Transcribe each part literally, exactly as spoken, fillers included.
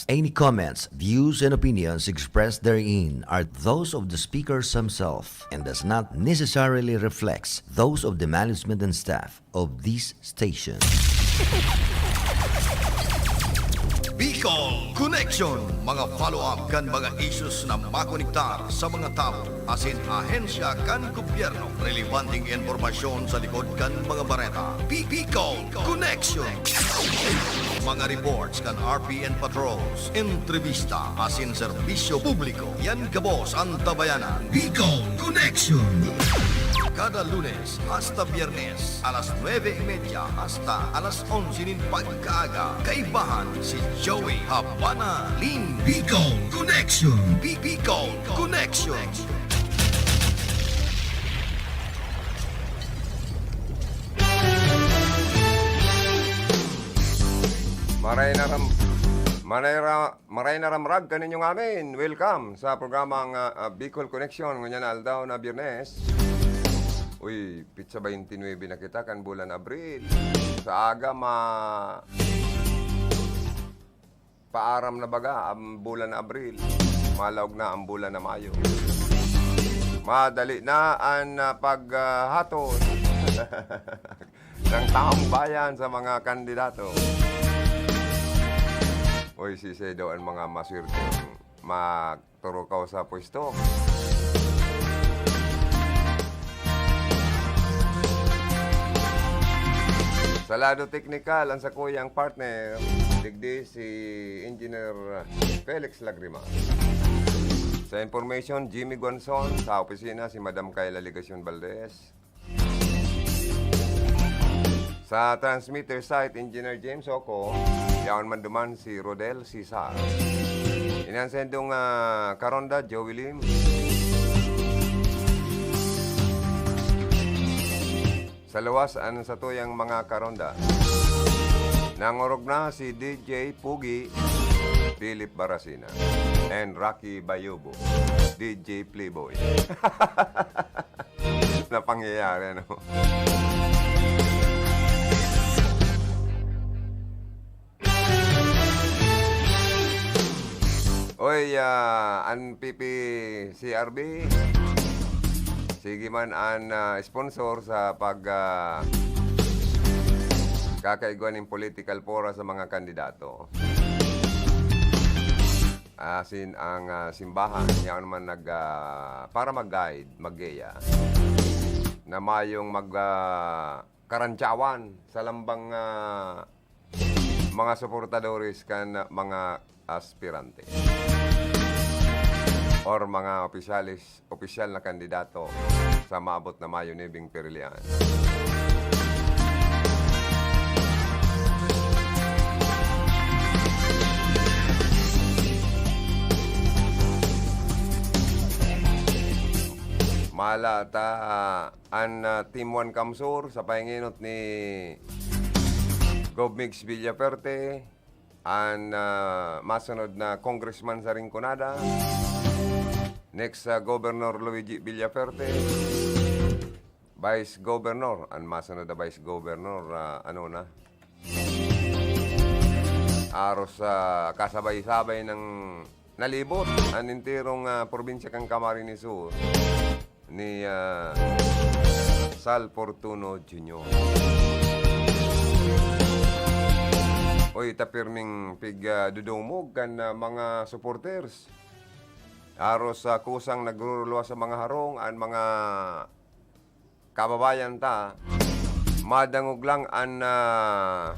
Any comments, views, and opinions expressed therein are those of the speakers himself and does not necessarily reflect those of the management and staff of this station. Bicol Connection, mga follow-up kan mga issues na makonektar sa mga tawo asin ahensya kan gobyerno. Relevanteng impormasyon sa likod kan mga bareta. Bi-, Bicol Connection. Mga reports kan R P N Patrols, entrevista asin serbisyo publiko. Yan gabos an tabayanan. Bicol Connection. Kada Lunes hasta Biyernes, alas nuebe y media hasta alas onse nin pagkaaga. Kaibahan si Joey Habana Lim. Bicol Connection. Bi-, Bicol Connection. Maray na ram-, maray ra-, maray na ramrag kaninyo ngamin. Welcome sa programang, ah, ah, Bicol Connection ngunyan na aldaw na Biyernes. Uy, pitsa baynte nuebe na kita kan bulan Abril. Sa aga, ma-, paaram na baga ang bulan na Abril. Malaog na ang bulan na Mayo. Madali na ang, ah, paghahatod ng taong bayan sa mga kandidato. Uy, sisay daw ang mga maswerteng magturukaw sa pwesto? Sa lado teknikal, ang sakuyang partner, digdi si Engineer Felix Lagrima. Sa information, Jimmy Guanzon, sa opisina, si Madam Kayla Legacion Valdez. Sa transmitter site, Engineer James Oco, yaon man duman si Rodel Cesar. Ini an saindong, ah, karonda, Joey Lim. Sa luwas, an satuyang mga karonda. Nangorog na si D J Pugi, Philip Baracina, and Rocky Bayubo, D J Playboy. Na pangyayari, ano? Oy, ah, an P P C R B, sige man an, ah, sponsor sa pag, ah, kakaigwa nin political fora sa mga kandidato. Asin ang, ah, simbahan, yaon man nag, ah, para mag-guide, maggeya, na mayong mag, ah, karantyawan sa lambang, ah, mga suportadores kan mga aspirante or mga opisyales, opisyal na kandidato sa maabot na Mayo nuebe pirilian. Mala ta, ah, an, ah, Team One CamSur sa pahingenot ni Gov Migs Villaferte, an, ah, masunod na congressman sa Rinconada, next, ah, Governor Luigi Villaferte, Vice Governor, an masunod na Vice Governor, ah, ano na, aros sa kasabay-sabay ng nalibot an enterong, ah, probinsya kan Camarines Sur ni, ah, Sal Fortuno Junior. Oy, ta pirming pig, ah, dudumog kan, ah, mga supporters. Aros sa kusang nagruruluwas sa mga harong an mga kababayan ta, madangog lang an, ah,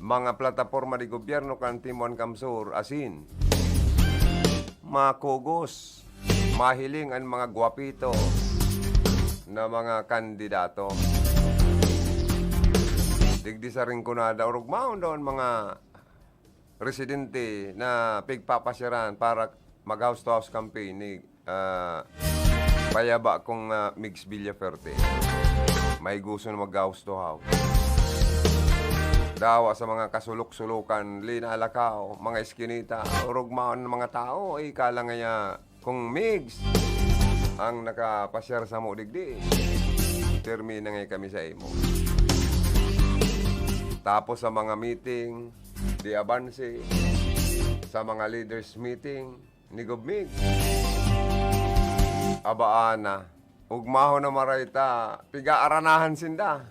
mga plataporma de gobyerno kan Team One CamSur asin makugos, mahiling an mga gwapito na mga kandidato. Digdi sa Rinconada, orog maon daw an mga residente na pigpapasyaran para mag-house to house campaign ni, ah, payaba kong, ah, Migs Villaferte. May gusto na mag-house to house. Dawa sa mga kasulok-sulokan, linalakaw, mga eskinita, orog maon mga tao, eh, kala ngaya kung Migs ang nakapasyar samo digdi, pirmi na ngay kami sa imo. Tapos sa mga meeting, di abanse sa mga leaders meeting ni Gov Mig. Abaa na, ugmahon na maray ta, pigaaranahan sinda.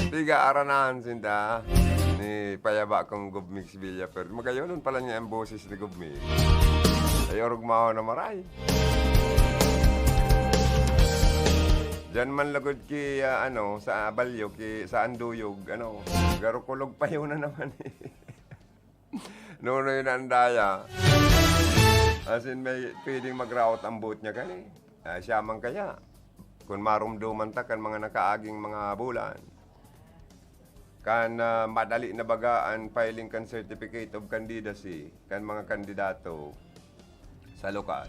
Pigaaranahan sinda ni payaba kang Gov Mig Villaferde. Magayonon pala niya ang boses ni Gov Mig. Ay, ugmahon na maray. Diyan man lugod ki, ah, ano, sa Balyo, ki, sa Anduyog, ano, garo kulog pa yun na naman eh. Nonoy na andaya. As in, may pwedeng mag-route ang boat niya kani. Ah, siya man kaya. Kung marumduman ta kan mga nakaaging mga bulan, kan, ah, madali na baga an filing kan certificate of candidacy kan mga kandidato sa lokal.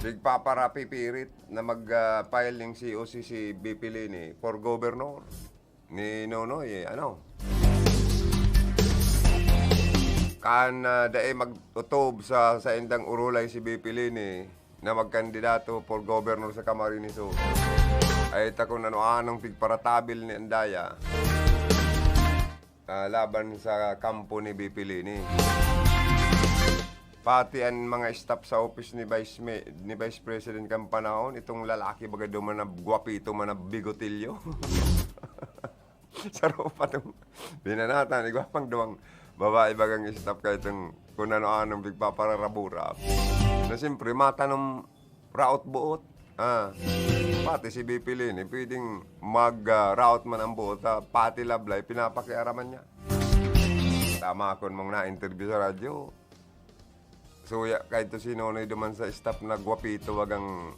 Pigpaparapipirit na mag, ah, file ning C O C si B P Leni for governor ni Nonoy, eh, ano? Kan, ah, dai mag-utob sa saindang urulay si B P Leni na magkandidato for governor sa Camarines Sur. Ay, ta kung ano-anong pigparatabil ni andaya, ah, laban sa kampo ni B P Leni. Pati an mga staff sa office ni Vice May-, ni Vice President kan panahon, itong lalaki baga duman na gwapito man na bigotilyo. Saro pa tong binanatan, igwa pang duwang babae bagang staff kay itong kung ano-anong pigpapararabura. Na siyempre, matanom raot buot. Ah, pati si B P Leni, pwedeng mag, ah, raot man ang buot, ah, pati lablay, pinapakiaraman niya. Tama akon mong na-interview sa radyo. Suya, kahit to si Nonoy duman sa staff na gwapito, bagang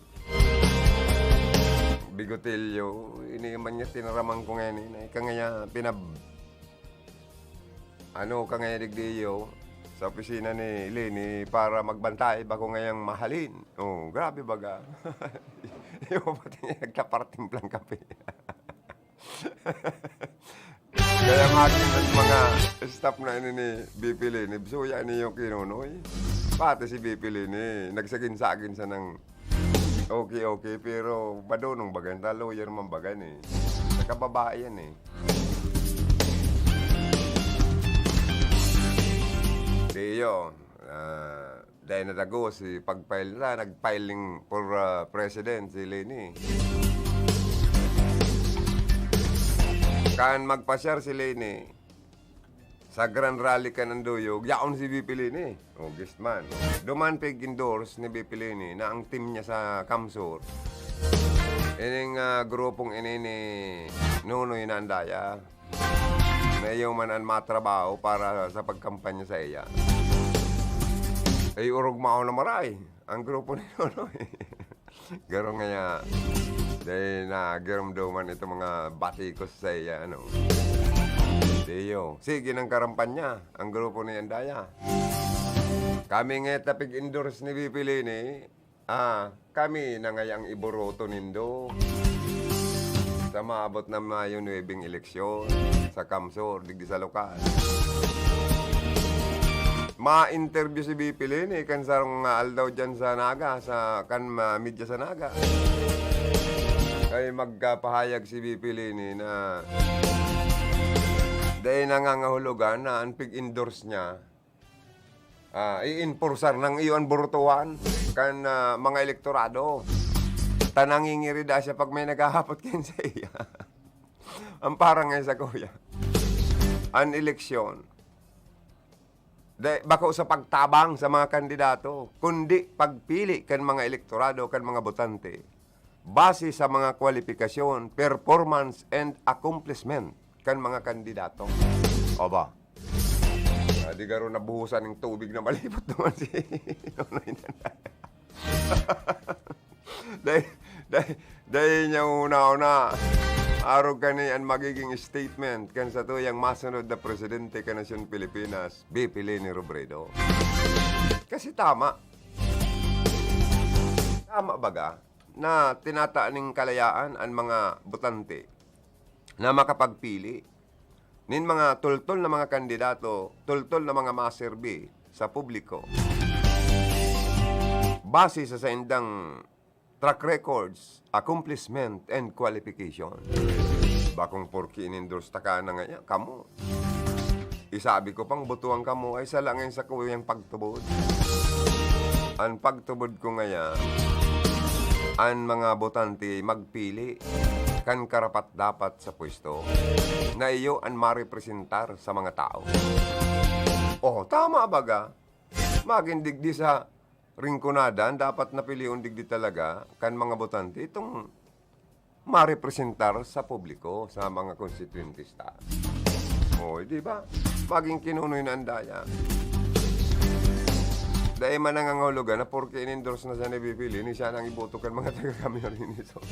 bigotilyo, ini man niya tinaraman ko ngayon, eh, na ika ngaya pinab-, ano ka ngayon, digdiyo, sa opisina ni Leni para magbantay, bako ngayang mahalin. Oh, grabe baga. Yung pati nga nagtapartimplang kape. Kaya magin ang mga staff na ini ni B P Leni, bisuya niyo ki Nonoy. Pati si B P Leni, nagsagin-sagin sa nang okay, okay, pero madonong bagan ta, lawyer man bagan eh. Sa kababae yan eh. Tiyo, ah, dahil natago si pag-file na, nag-filing for, ah, president si Leni. Kan magpasyar si Leni sa Grand Rally kan Anduyog, yaon si B P Leni. O, guest man. Duman pig-endorse ni B P Leni na ang team niya sa Kamsur. Ining, ah, grupong ini ni Nonoy na andaya. Na iyo man an matrabaho para sa pagkampanya sa iya. Ay, orog mao na maray ang grupo ni Nonoy. Garo ngaya, dahil na girumduman itong mga batikos sa iya, ano. Tiyo, sige nang karampanya ang grupo ni andaya. Kami nga tapig-endorse ni B P Leni, ah, kami na ngayang iboroto nindo sa maabot na Mayo nuebeng eleksyon sa Kamsur, digdi sa lokal. Ma-interview si B P Leni kan sarong, ah, aldaw dyan sa Naga, sa, kan ma-, media sa Naga. Kay magkapahayag si B P Leni na dahil nangangahulugan na ang pig-endorse niya, ah, i-enforcer ng iyo ang burutuhan kan, ah, mga elektorado. Ta nangingirid siya pag may naghahapot kayo sa iya. Ang parang nga sa kuya, ang eleksyon, dai, bako sa pagtabang sa mga kandidato, kundi pagpili kan mga elektorado, kan mga botante, base sa mga kwalipikasyon, performance, and accomplishment kan mga kandidato. O ba? Ah, di garo nabuhusan ng tubig na malipot naman si Nonoy Nanay. Dai, dai, dai niya una-una. Arog kani an magiging statement kan satuyang masunod na presidente kan nasyon Pilipinas, B P Leni Robredo. Kasi tama. Tama baga na tinata ning kalayaan an mga botante na makapagpili nin mga tultol na mga kandidato, tultol na mga maserbi sa publiko. Base sa saindang track records, accomplishment, and qualification. Bakong porke in-endorse ta ka na ngaya, kamo. Isabi ko pang butuan kamo, ay sala ngayon sa kuyang pagtubod. An pagtubod ko ngaya, an mga botante magpili kan karapat-dapat sa pwesto na iyo an marepresentar sa mga tao. Oh, tama baga? Magin digdi sa Rinconada, an dapat na pilion digdi talaga kan mga botante itong marepresentar sa publiko, sa mga konstituyentes ta. O, di ba? Maging kinunoy na an daya. Dai man nangangahulugan na porke in-endorse na siya ni B P Leni, siya nang iboto kan mga taga-Camarines Sur.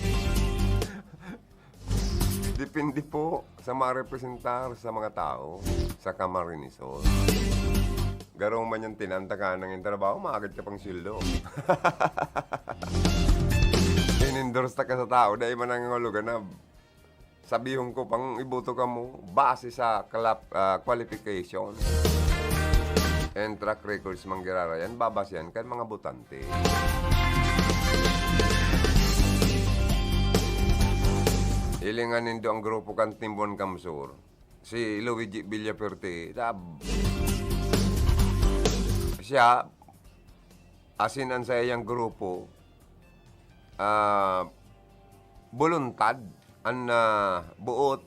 Depende po sa marepresentar sa mga tao sa Camarines Sur. Garo man yan, tinantakan ng trabaho, maagad ka pang sweldo. In-endorse ta ka sa tao, dai man nangangahulugan na sabihon ko pang iboto kamo base sa kalap-, ah, qualification and track records man girarayan, babasehan kan mga botante. Hilingan nindo ang grupo kan Team One Camsur, si Luigi Villafuerte, tab-, siya, asin an saiyang grupo, ah, boluntad, an, ah, boot,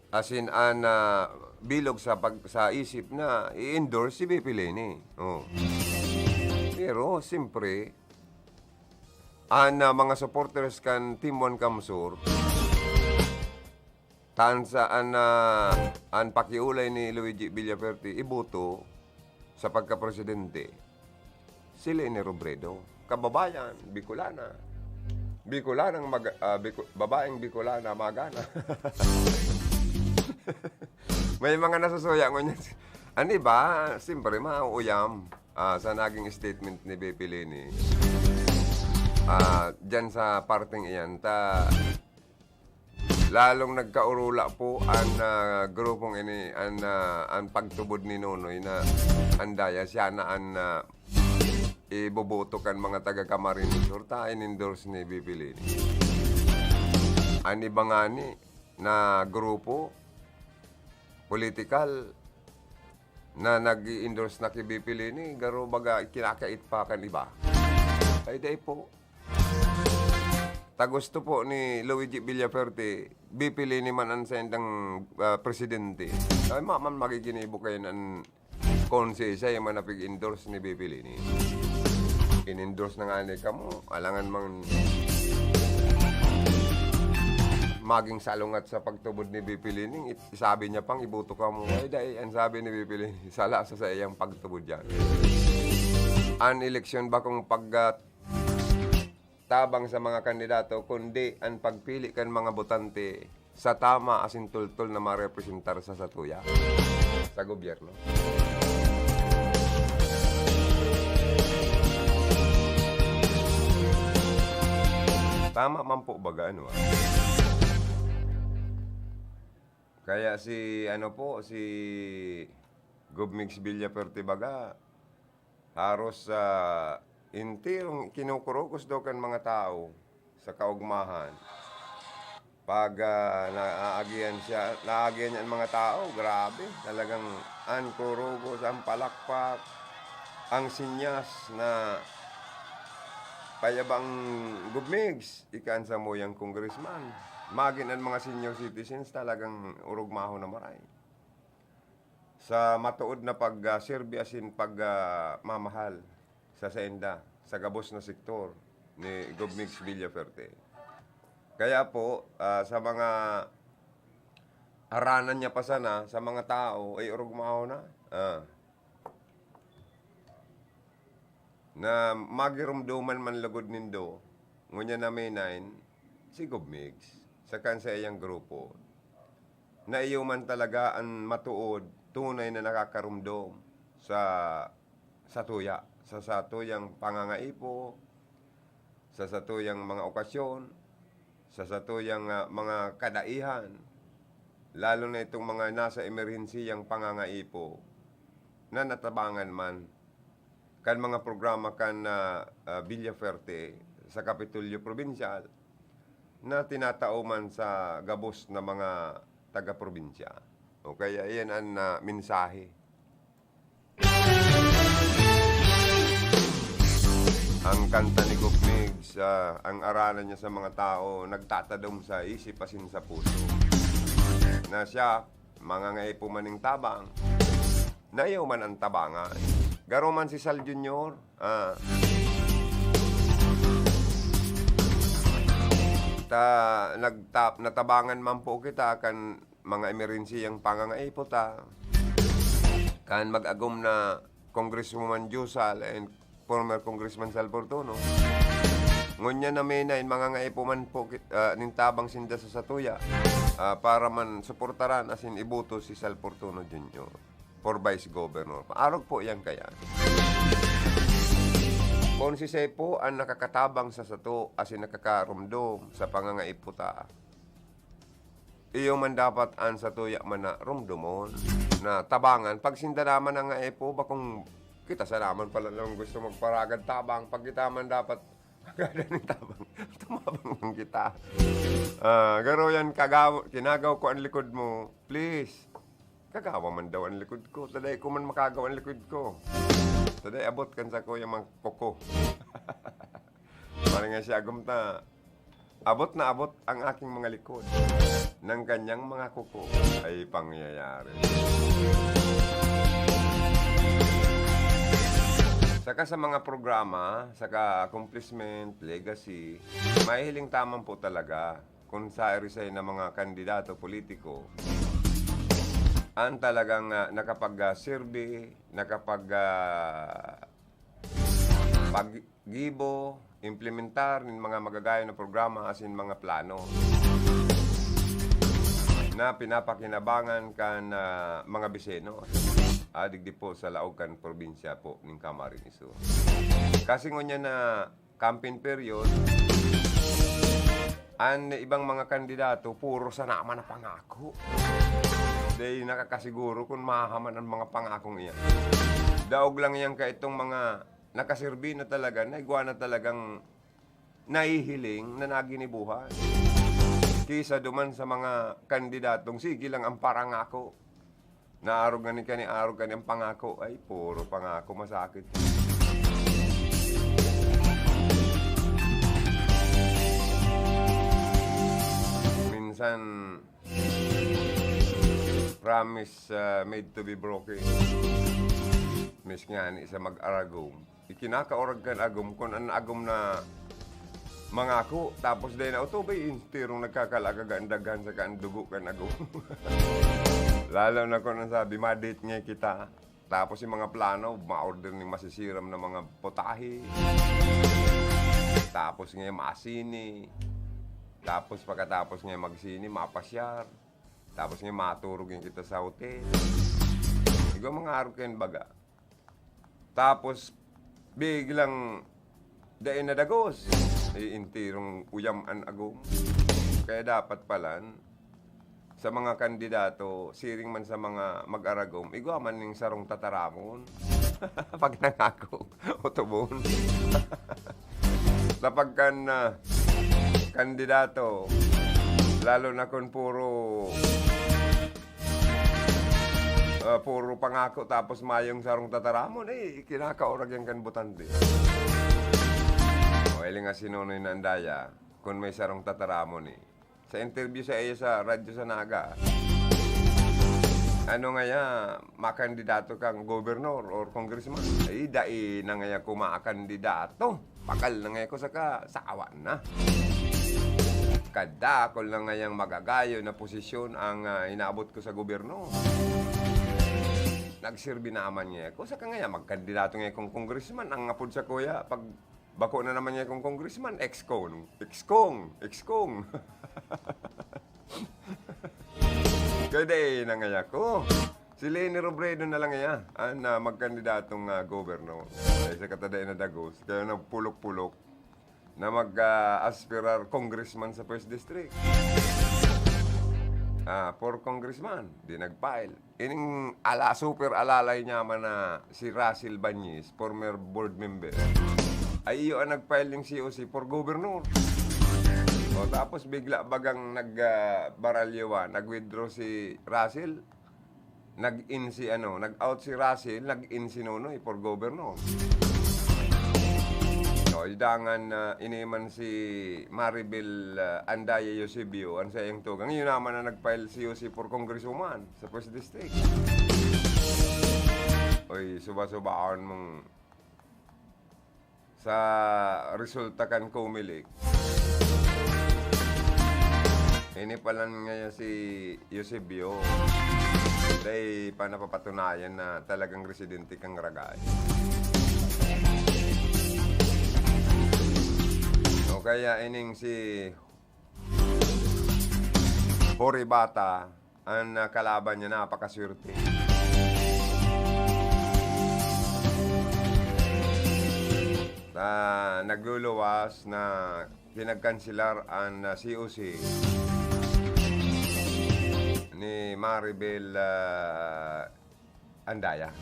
asin an, ah, bilog sa pag-, sa isip na i-endorse si B P Leni. Oh. Pero, siyempre, an, ah, mga supporters kan Team One Camsur, tan sa an, ah, an pakiolay ni Luigi Villafuerte iboto sa pagkapresidente, si Leni Robredo. Kababayan, Bicolana. Bicolanang mag-, ah, Bico-, babaeng Bicolana, magana. May mga nasusuya ngunyan. An iba, siyempre, mauuyam, ah, sa naging statement ni B P Leni. Ah, dyan sa parteng iyan, ta, lalong nagkaurula po an, ah, grupong ini, an, ah, an pagtubod ni Nonoy na an daya siya na an, ah, iboboto kan mga taga Camarines Sur ta in-endorse ni B P Leni. An iba ngani na grupo, politikal, na nag-i-endorse na ki B P Leni, garo baga kinakait pa kan iba. Ay, dai po. Ta gusto po ni Luigi Villafuerte, B P Leni man an saindang, ah, presidente. Ay, ma-, man magiginibo kayo nan kung siisay man na pig-endorse ni B P Leni. In-endorse na nga ni kamo, alangan mang maging salungat sa pagtubod ni B P Leni. It-, sabi niya pang, "Iboto kamo." Ay, dai, ang sabi ni B P Leni, sala sa saiyang pagtubod yan. An eleksyon bakong pag, ah, tabang sa mga kandidato, kundi an pagpili kan mga botante sa tama asin tultol na marepresentar sa satuya sa gobyerno. Tama man po baga, ano, ah. Kaya si, ano po, si Gov Migs Villafuerte baga, haros, ah, enterong kinukurugos daw kan mga tao sa kaugmahan. Pag, ah, naaagihan siya, naagihan niya ang mga tao, grabe, talagang ang kurugos, ang palakpak, ang sinyas na payabang Gov Migs, ika an samuyang congressman. Magin an mga senior citizens talagang urugmahon na maray sa matuod na pag, ah, serbi asin pag, ah, mamahal sa sainda, sa gabos na sektor ni Gov Migs Villafuerte. Kaya po, ah, sa mga haranan niya pa sana, sa mga tao, ay orog mao na. Ah. Na magirumdoman man lugod nindo, ngunyan na may nine, si Gov Migs, saka an saiyang grupo, na iyo man talaga an matuod, tunay na nakakarumdom sa satuya, sa satuyang pangangaipo, sa satuyang mga okasyon, sa satuyang, ah, mga kadaihan, lalo na itong mga nasa emerhensiyang pangangaipo na natabangan man kan mga programa kan, ah, ah, Villafuerte, sa Kapitolyo Probinsyal na tinatao man sa gabos na mga taga-probinsya. O kaya iyan an, ah, mensahe. Ang kanta ni Gov Migs, ah, ang aralan niya sa mga tao, nagtatadom sa isip asin sa puso. Na siya, mangangaipo man ning tabang, na iyo man ang tabangan. Garo man si Sal Junior, ah, ta-, nagta-, natabangan man po kita kan mga emerhensiyang pangangaipo ta. Kan mag-agom na Congresswoman Josal and former Congressman Sal Fortuno. Ngunyan na may na, mangangaipo man po kit-, ah, nin tabang sinda sa satuya, ah, para man suportaran asin iboto si Sal Fortuno Junior for Vice Governor. Paarog po yan kaya. Kung si Sey po ang nakakatabang sa sato asin nakakarumdom sa pangangaipo ta, iyo man dapat an satuya man na rumdomon, na tabangan. Pag sinda naman ang ngaipo, bakong kita sa naman pala lang gusto magparagad tabang. Pag kita man dapat magada ning tabang, tumabang man kita. Ah, garo yan, kagaw-, kinagaw ko ang likod mo. Please. Kagawa man daw ang likod ko. Taday ko man makagaw ang likod ko. Taday abot kan sa ko yung mga kuko. Parang nga siya, agom ta, abot na abot ang aking mga likod ng kanyang mga kuko ay pangyayari. Saka sa mga programa, saka accomplishment, legacy, mahihiling taman po talaga kung sa irisay na mga kandidato politiko, ang talagang, ah, nakapag, ah, serbi, nakapag, ah, paggibo, implementar nin mga magagayon na programa asin mga plano na pinapakinabangan kan, ah, mga Biseno, ah, digdi po sa laog kan probinsya po nin Camarines Sur. Kasi ngunyan na campaign period, an ibang mga kandidato, puro sana man na pangako. Dai nakakasiguro kun mahahaman an mga pangakong iyan. Daog lang iyan kaitong mga nakaserbi na talaga, na igwa na talagang nahihiling na naginibuhan. Kisa duman sa mga kandidatong sige lang ang parangako. Naarog ngani kani, arog kani ang pangako. Ay, puro pangako, masakit. Minsan, promise, ah, made to be broken. Miski ngani sa mag-aragom. Ikinakaurag kan agom, kun an agom na mangako, tapos dai na utubay, enterong nagkakalagaga an daghan saka an dugo kan agom. Lalo na kun an sabi, ma-date ngaya kita. Tapos yung mga plano, ma-order ning masisiram na mga putahe. Tapos ngaya masini. Tapos pagkatapos ngaya magsini, mapasyar. Tapos ngaya maturog yan kita sa hotel. Igwa mga arog kayan baga. Tapos, biglang dai na dagos. Eh, enterong uyam an agom. Kaya dapat palan, sa mga kandidato, siring man sa mga mag-aragom, igwa man ning sarong tataramon. Pag nangako, utubon. Sa pagkan, ah, kandidato, lalo na kun puro, ah, puro pangako tapos mayong sarong tataramon, eh, kinakaurag yan kan botante. O, hiling nga si Nonoy na andaya, kun may sarong tataramon, eh. Sa interview sa iya sa Radyo sa Naga, ano ngaya, makandidato kang gobernador or congressman? Ay, dai na ngaya ko makandidato. Pakal na ngaya ko saka sawa na. Kadakol na ngayang magagayon na posisyon ang, ah, inaabot ko sa gobyerno. Nagsirbi naman ngaya ko. Saka ngaya, magkandidato ngaya kong congressman. Ang apod sa kuya, pag bako na naman ngaya kong congressman, ex-kong, ex-kong, ex-kong. Kaya dai na ngaya ko. Si Leni Robredo na lang ngaya, ah, na magkandidatong, ah, gobernador. Ay, sa katadai na dagos, kaya nagpulok-pulok na mag, ah, aspirar congressman sa First District. Ah, for congressman, di nag-file. Ining ala, super alalay niya man na si Russell Bañez, former board member. Ay, iyo ang nag-file ning C O C for governor. O, tapos bigla bagang nag, ah, baralyo, ah, nag-withdraw si Russell. Nag-in si ano, nag-out si Russell, nag-in si Nonoy for governor. So, dangan, ah, ini man si Maribel, ah, Andaya Eusebio, ang saiyang tugang. Iyo naman ang nag-file C O C for congresswoman sa First District. Oy, suba-subaon mong sa resulta kan Comelec. Ini palan ngayon si Eusebio, dai pa napapatunayan na talagang residente kan Ragay. O kaya ining si Horibata, ang, ah, kalaban niya, napakaswerte. Ah, nagluluwas na pinagkanselar ang, ah, C O C ni Maribel, ah, Andaya.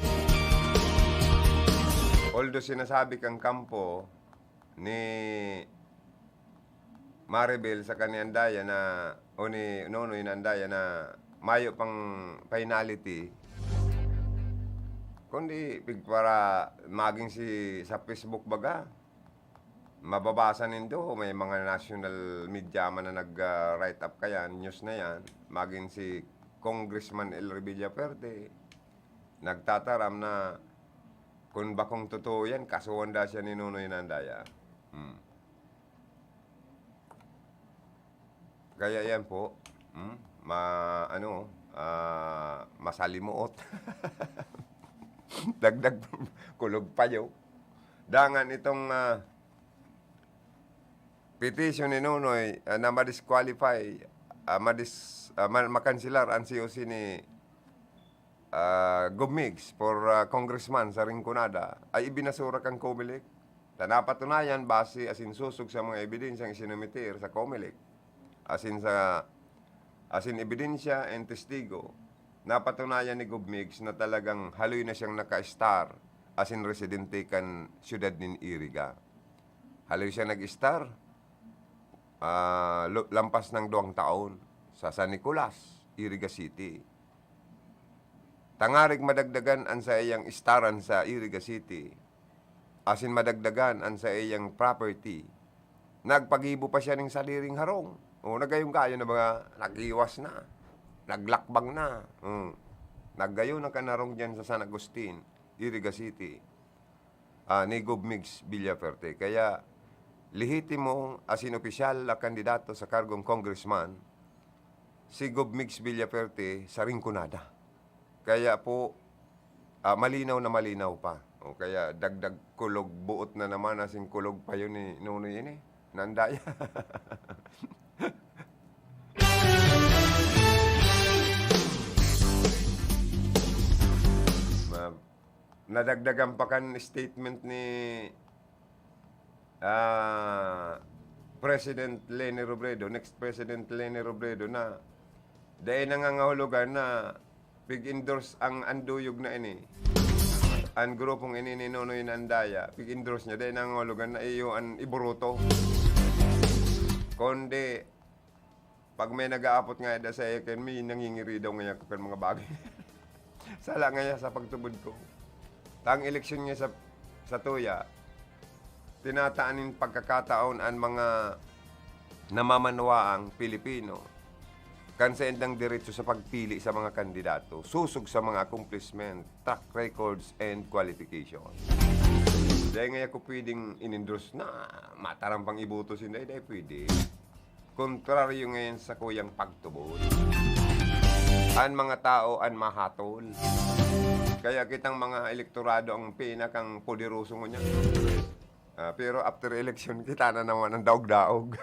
Although sinasabi kang kampo ni Maribel saka ni Andaya na, o ni Nonoy na Andaya na mayo pang finality, kundi pig-, para magin si, sa Facebook baga, mababasa nindo, may mga national media man na nag, ah, write up kayan, news na yan, magin si Congressman Elry Villafuerte, nagtataram na kung bakong totoo yan, kasuhan daw siya ni Nonoy na Andaya. Hmm. Kaya yan po, hmm, ma-, ano, ah, masalimuot. Dagdag kulog payo. Dangan itong, ah, petition ni Nonoy, ah, na ma-disqualify, ah, madis-, ah, ma-, makanselar ang C O C ni ah, Gob Migs for, ah, congressman sa Rinconada ay ibinasura kan Comelec. Ta napatunayan base asin sosog sa mga ebidensyang isinumitir sa Comelec, asin sa, asin ebidensya and testigo, napatunayan ni Gob Migs na talagang haloy na siyang naka-star asin residente kan siyudad nin Iriga. Haloy siya nag-star, ah, lo-, lampas ng duwang taon sa San Nicolas, Iriga City. Tangarig madagdagan an saiyang staran sa Iriga City, asin madagdagan an saiyang property, nagpagibo pa siya nin sadiring harong. O, nagayon-gayon na mga nag-iwas na, naglakbang na. Hmm. Naggayon na kan harong diyan sa San Agustin, Iriga City. Ah, ni Gob Migs Villafuerte. Kaya, lehitimo asin opisyal na kandidato sa kargong congressman, si Gob Migs Villafuerte sa Rinconada. Kaya po, ah, malinaw na malinaw pa. O kaya, dagdag kulog buot na naman asin kulog payo ni Nonoy ini, na Andaya. Ma-, Nadagdagan pa kan statement ni, ah, President Leni Robredo, next President Leni Robredo, na dai nangangahulugan na pig-endorse ang, ang duyog na ini. Ang grupong ini ni Nonoy na Andaya, pig-endorse niya, dai nangangahulugan na iyo an iburoto. Kundi, pag may nag-aapot nga ida sa akin, may nangingiri daw ngaya ko kan mga bagay. Sala ngaya sa pagtubod ko. Tang eleksyon nga sa, sa tuya, tinataan nin pagkakataon an mga namamanwaang Pilipino kan saindang diretso sa pagpili sa mga kandidato, sosog sa mga accomplishment, track records, and qualification. Dai ngaya ko pwedeng in-endorse na mataram pang iboto sinda, dai pwede. Kontraryo ngayon sa kuyang pagtubod. An mga tao an mahatol. Kaya kitang mga elektorado ang pinakang poderoso ngunyan. Ah, pero after election, kita na naman ang daog-daog.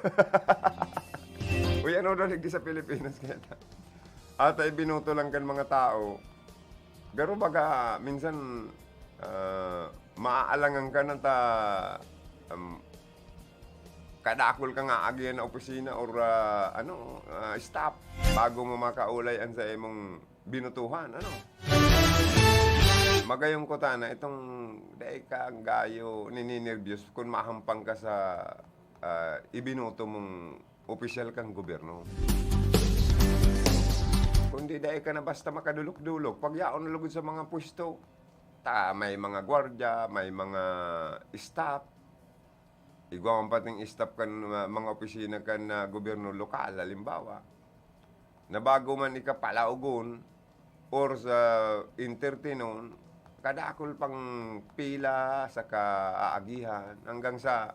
Uy, ano daw digdi sa Pilipinas kaya ta? Ata ibinoto lang kan mga tao. Garo baga, minsan, ah, maaalangan ka na ta, um, kadakol ka nga agihan na opisina or, ah, ano, ah, staff bago mo makaulay an sa imong binutuhan, ano? Pagayong ko tana, itong dai ka gayo nininerbyos kun mahampang ka sa, ah, ibinoto mong opisyal kan gobyerno. Kundi dai ka na basta makadulok-dulok, pagyaon na lugod sa mga pwesto. Ta, may mga gwardya, may mga staff. Igwa man pating staff kan, ah, mga opisina kan, ah, gobyerno lokal, halimbawa, na bago man ikapalaogon or sa entertainon, kadakul pang pila sa kaagihan, hanggang sa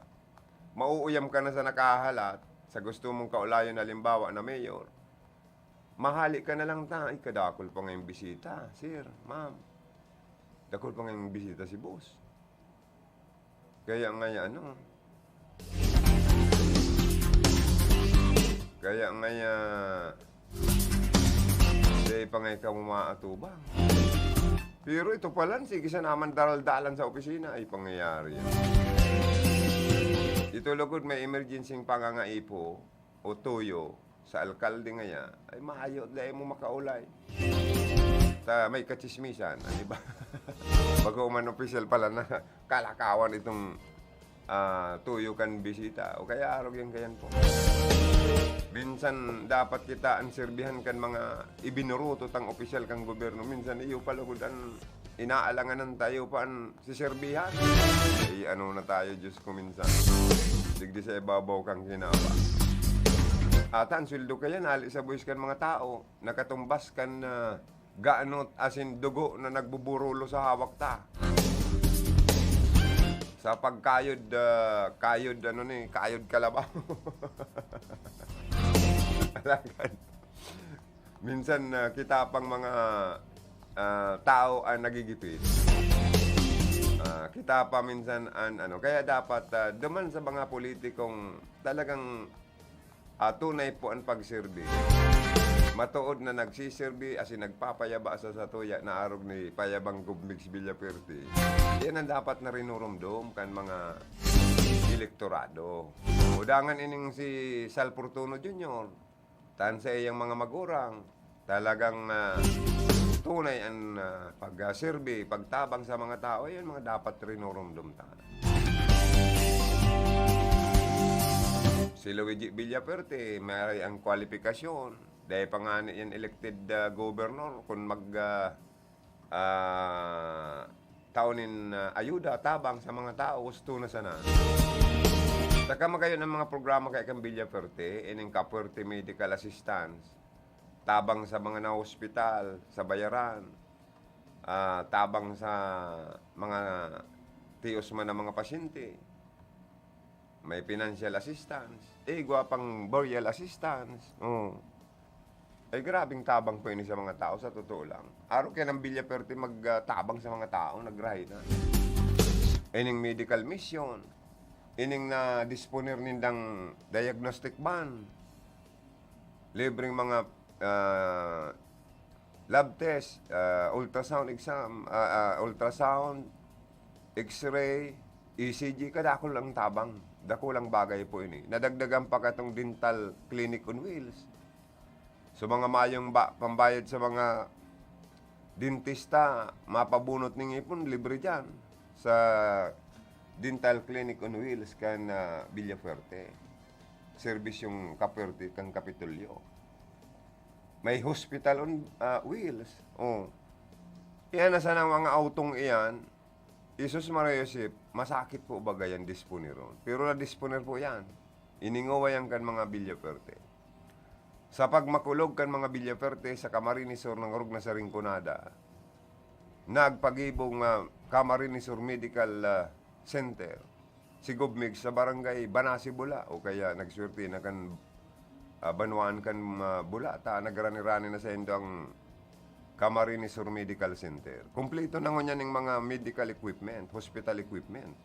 mauuyam ka na sa nakahalat, sa gusto mong kaulayon, halimbawa, na mayor. Mahali ka na lang ta, "Ay, kadakul pa ngayong bisita, sir, ma'am. Dakul pa ngayong bisita si boss." Kaya nga ya-, ano, kaya nga ya-, dai pa nga ikaw umaatubang. Pero ito pala, sige sa naman daral-dalan sa opisina, ay pangyayari yan. Ito lugod may emergency pangangaipo o tuyo sa alkalde ngaya, ay maayo, dai mo makaulay. Ta, may kachismisan, di ba? Bago man opisyal pala na kalakawan itong, ah, tuyo kan bisita. O kaya arog yan kayan po. Minsan dapat kita an serbihan kan mga ibinuruto tang opisyal kan gobyerno. Minsan iyo pa lugod an inaalanganan tayo pa an siserbihan. Ay, ano na tayo, Diyos ko, minsan. Digdi sa ibabaw kang kinaba. Ata an sweldo kaya, nali sa buwis kan mga tao, nakatumbas kan, ah, ganot asin dugo na nagbuburulo sa hawak ta. Sa pagkayod, ah, kayod, ano ni, kayod kalabaw. Alagad. Minsan, ah, kita pang mga, ah, tao ang nagigipit. Ah, kita pa minsan an ano, kaya dapat, ah, duman sa mga politikong talagang, ah, tunay po ang pagserbi. Matuod na nagsiserbi, asin nagpapayaba sa satuya na arog ni Payabang Gov Migs Villafuerte. Yan ang dapat na rinurumdom kan mga elektorado. O dangan ining si Sal Fortuno Junior, tan sa iyang mga magurang, talagang, ah, tunay an, ah, pagserbi, pagtabang sa mga tao, yan mga dapat rinurumdom ta. Si Luigi Villafuerte, may ang kwalipikasyon. Dai pa ngani yan elected, ah, governor. Kun mag, ah, ah, tao nin, ah, ayuda, tabang sa mga tao, husto na sana. Saka magayon ang mga programa kay kan Villafuerte, ining Kafuerte Medical Assistance, tabang sa mga nahospital, sa bayaran, ah, tabang sa mga tios man na mga pasyente. May financial assistance. Eh, igwa pang burial assistance. Oh. Ay, grabing tabang po ini sa mga tao, sa totoo lang. Arog kaya ng Villafuerte mag, ah, tabang sa mga tao, nagrahay na. Ining medical mission, ining na-disponer nindang diagnostic van, libreng mga, ah, lab test, ah, ultrasound exam, ah, ah, ultrasound, X-ray, E C G, kadakul ang tabang. Dakulang bagay po ini. Nadagdagan pa katong dental clinic on wheels. So, mga mayong ba-, pambayad sa mga dentista, mapabunot ning ipon, libre dyan. Sa dental clinic on wheels kan, ah, Villafuerte. Serbisyong Kapuerte kan Kapitolyo. May hospital on, ah, wheels. Oh. Yan na sana ang mga autong iyan. Jesus Maria Joseph, masakit po baga yan disponeron. Pero na-disponer po yan. Iningowa yan kan mga Villafuerte. Sa pagmakulog kan mga Villafuerte sa Camarines Sur, nangurog na sa Rinconada, nagpagibong, ah, Camarines Sur Medical, ah, Center si Gov Migs sa barangay Banasi, Bula, o kaya nagswerte na kan, ah, banwaan kan, ah, Bula, ta nagrani-rani na sa indo ang Camarines Sur Medical Center. Kumpleto na ngunyan ning mga medical equipment, hospital equipment.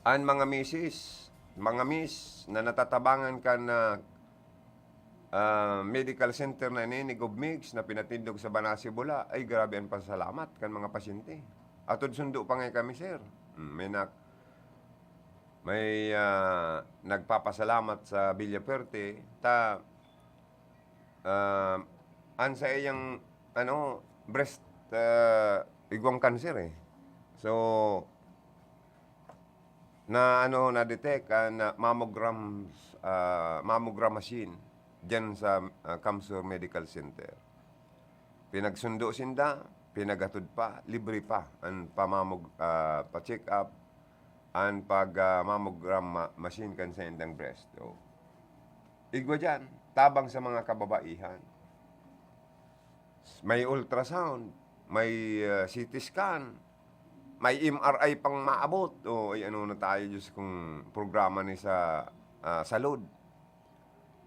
An mga misis, mga miss na natatabangan kan, ah, ah, medical center na ini ni Gov Migs na pinatindog sa Banasi, Bula, ay grabe an pasalamat kan mga pasyente. Atod sundo pa ngay kami, sir. Mm, may nak-, may, ah, nagpapasalamat sa Villafuerte ta, ah, an sa iyang, ano, breast ah, igwang kanser, eh. So, na ano, na-detect, ah, na mammograms, ah, mammogram machine diyan sa, ah, Kamsur Medical Center. Pinagsundo sinda, pinaghatod pa, libre pa an pamamog-, ah, pa-check-up, an pag, ah, mammogram ma-, machine kan saindang breast. O, igwa diyan, tabang sa mga kababaihan. May ultrasound, may, ah, C T scan, may M R I pang maabot. O, ay ano na tayo, Diyos kong programa ni sa, ah, salud.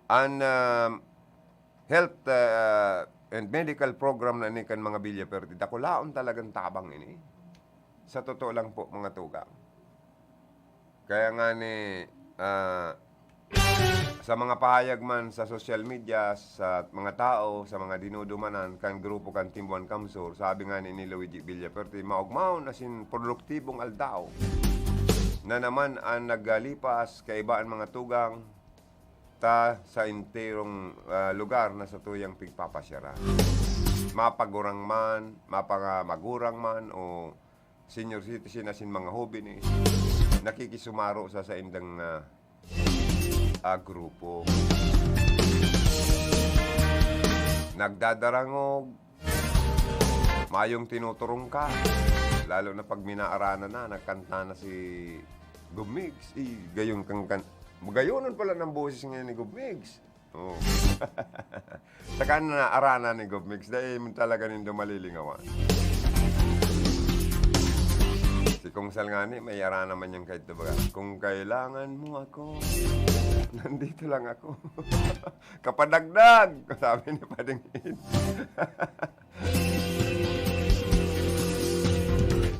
An, ah, health, ah, and medical program na ini kan mga Villaperte, dakulaon talagang tabang ini. Sa totoo lang po, mga tugang. Kaya nga ni, ah, sa mga pahayag man sa social media, sa mga tao, sa mga dinudumanan kan grupo kan Team One Kamsur, sabi nga ni, ni Luigi Villaperte, "Maogmaon asin produktibong aldaw na naman an naggalipas, kaiba an mga tugang ta sa enterong, ah, lugar na satuyang pigpapasyaran." Mapagurang man, mapanga-, magurang man o senior citizen asin mga hobenes, nakikisumaro sa saindang, ah, ah, grupo. Nagdadarangog, mayong tinuturong ka, lalo na pag minaarana na, nagkanta na si Gob Migs. Eh, gayon kang kan-, magayonon pala ng boses ngayon ni Gob Migs. Oo. Saka na arana ni Gob Migs, dai man talaga nindo malilingawan. Si Kong Sal ngani, may arana man yan kahit na baga, "Kung kailangan mo ako, nandito lang ako." Kapadagdag! Sabi ni Pading Ed.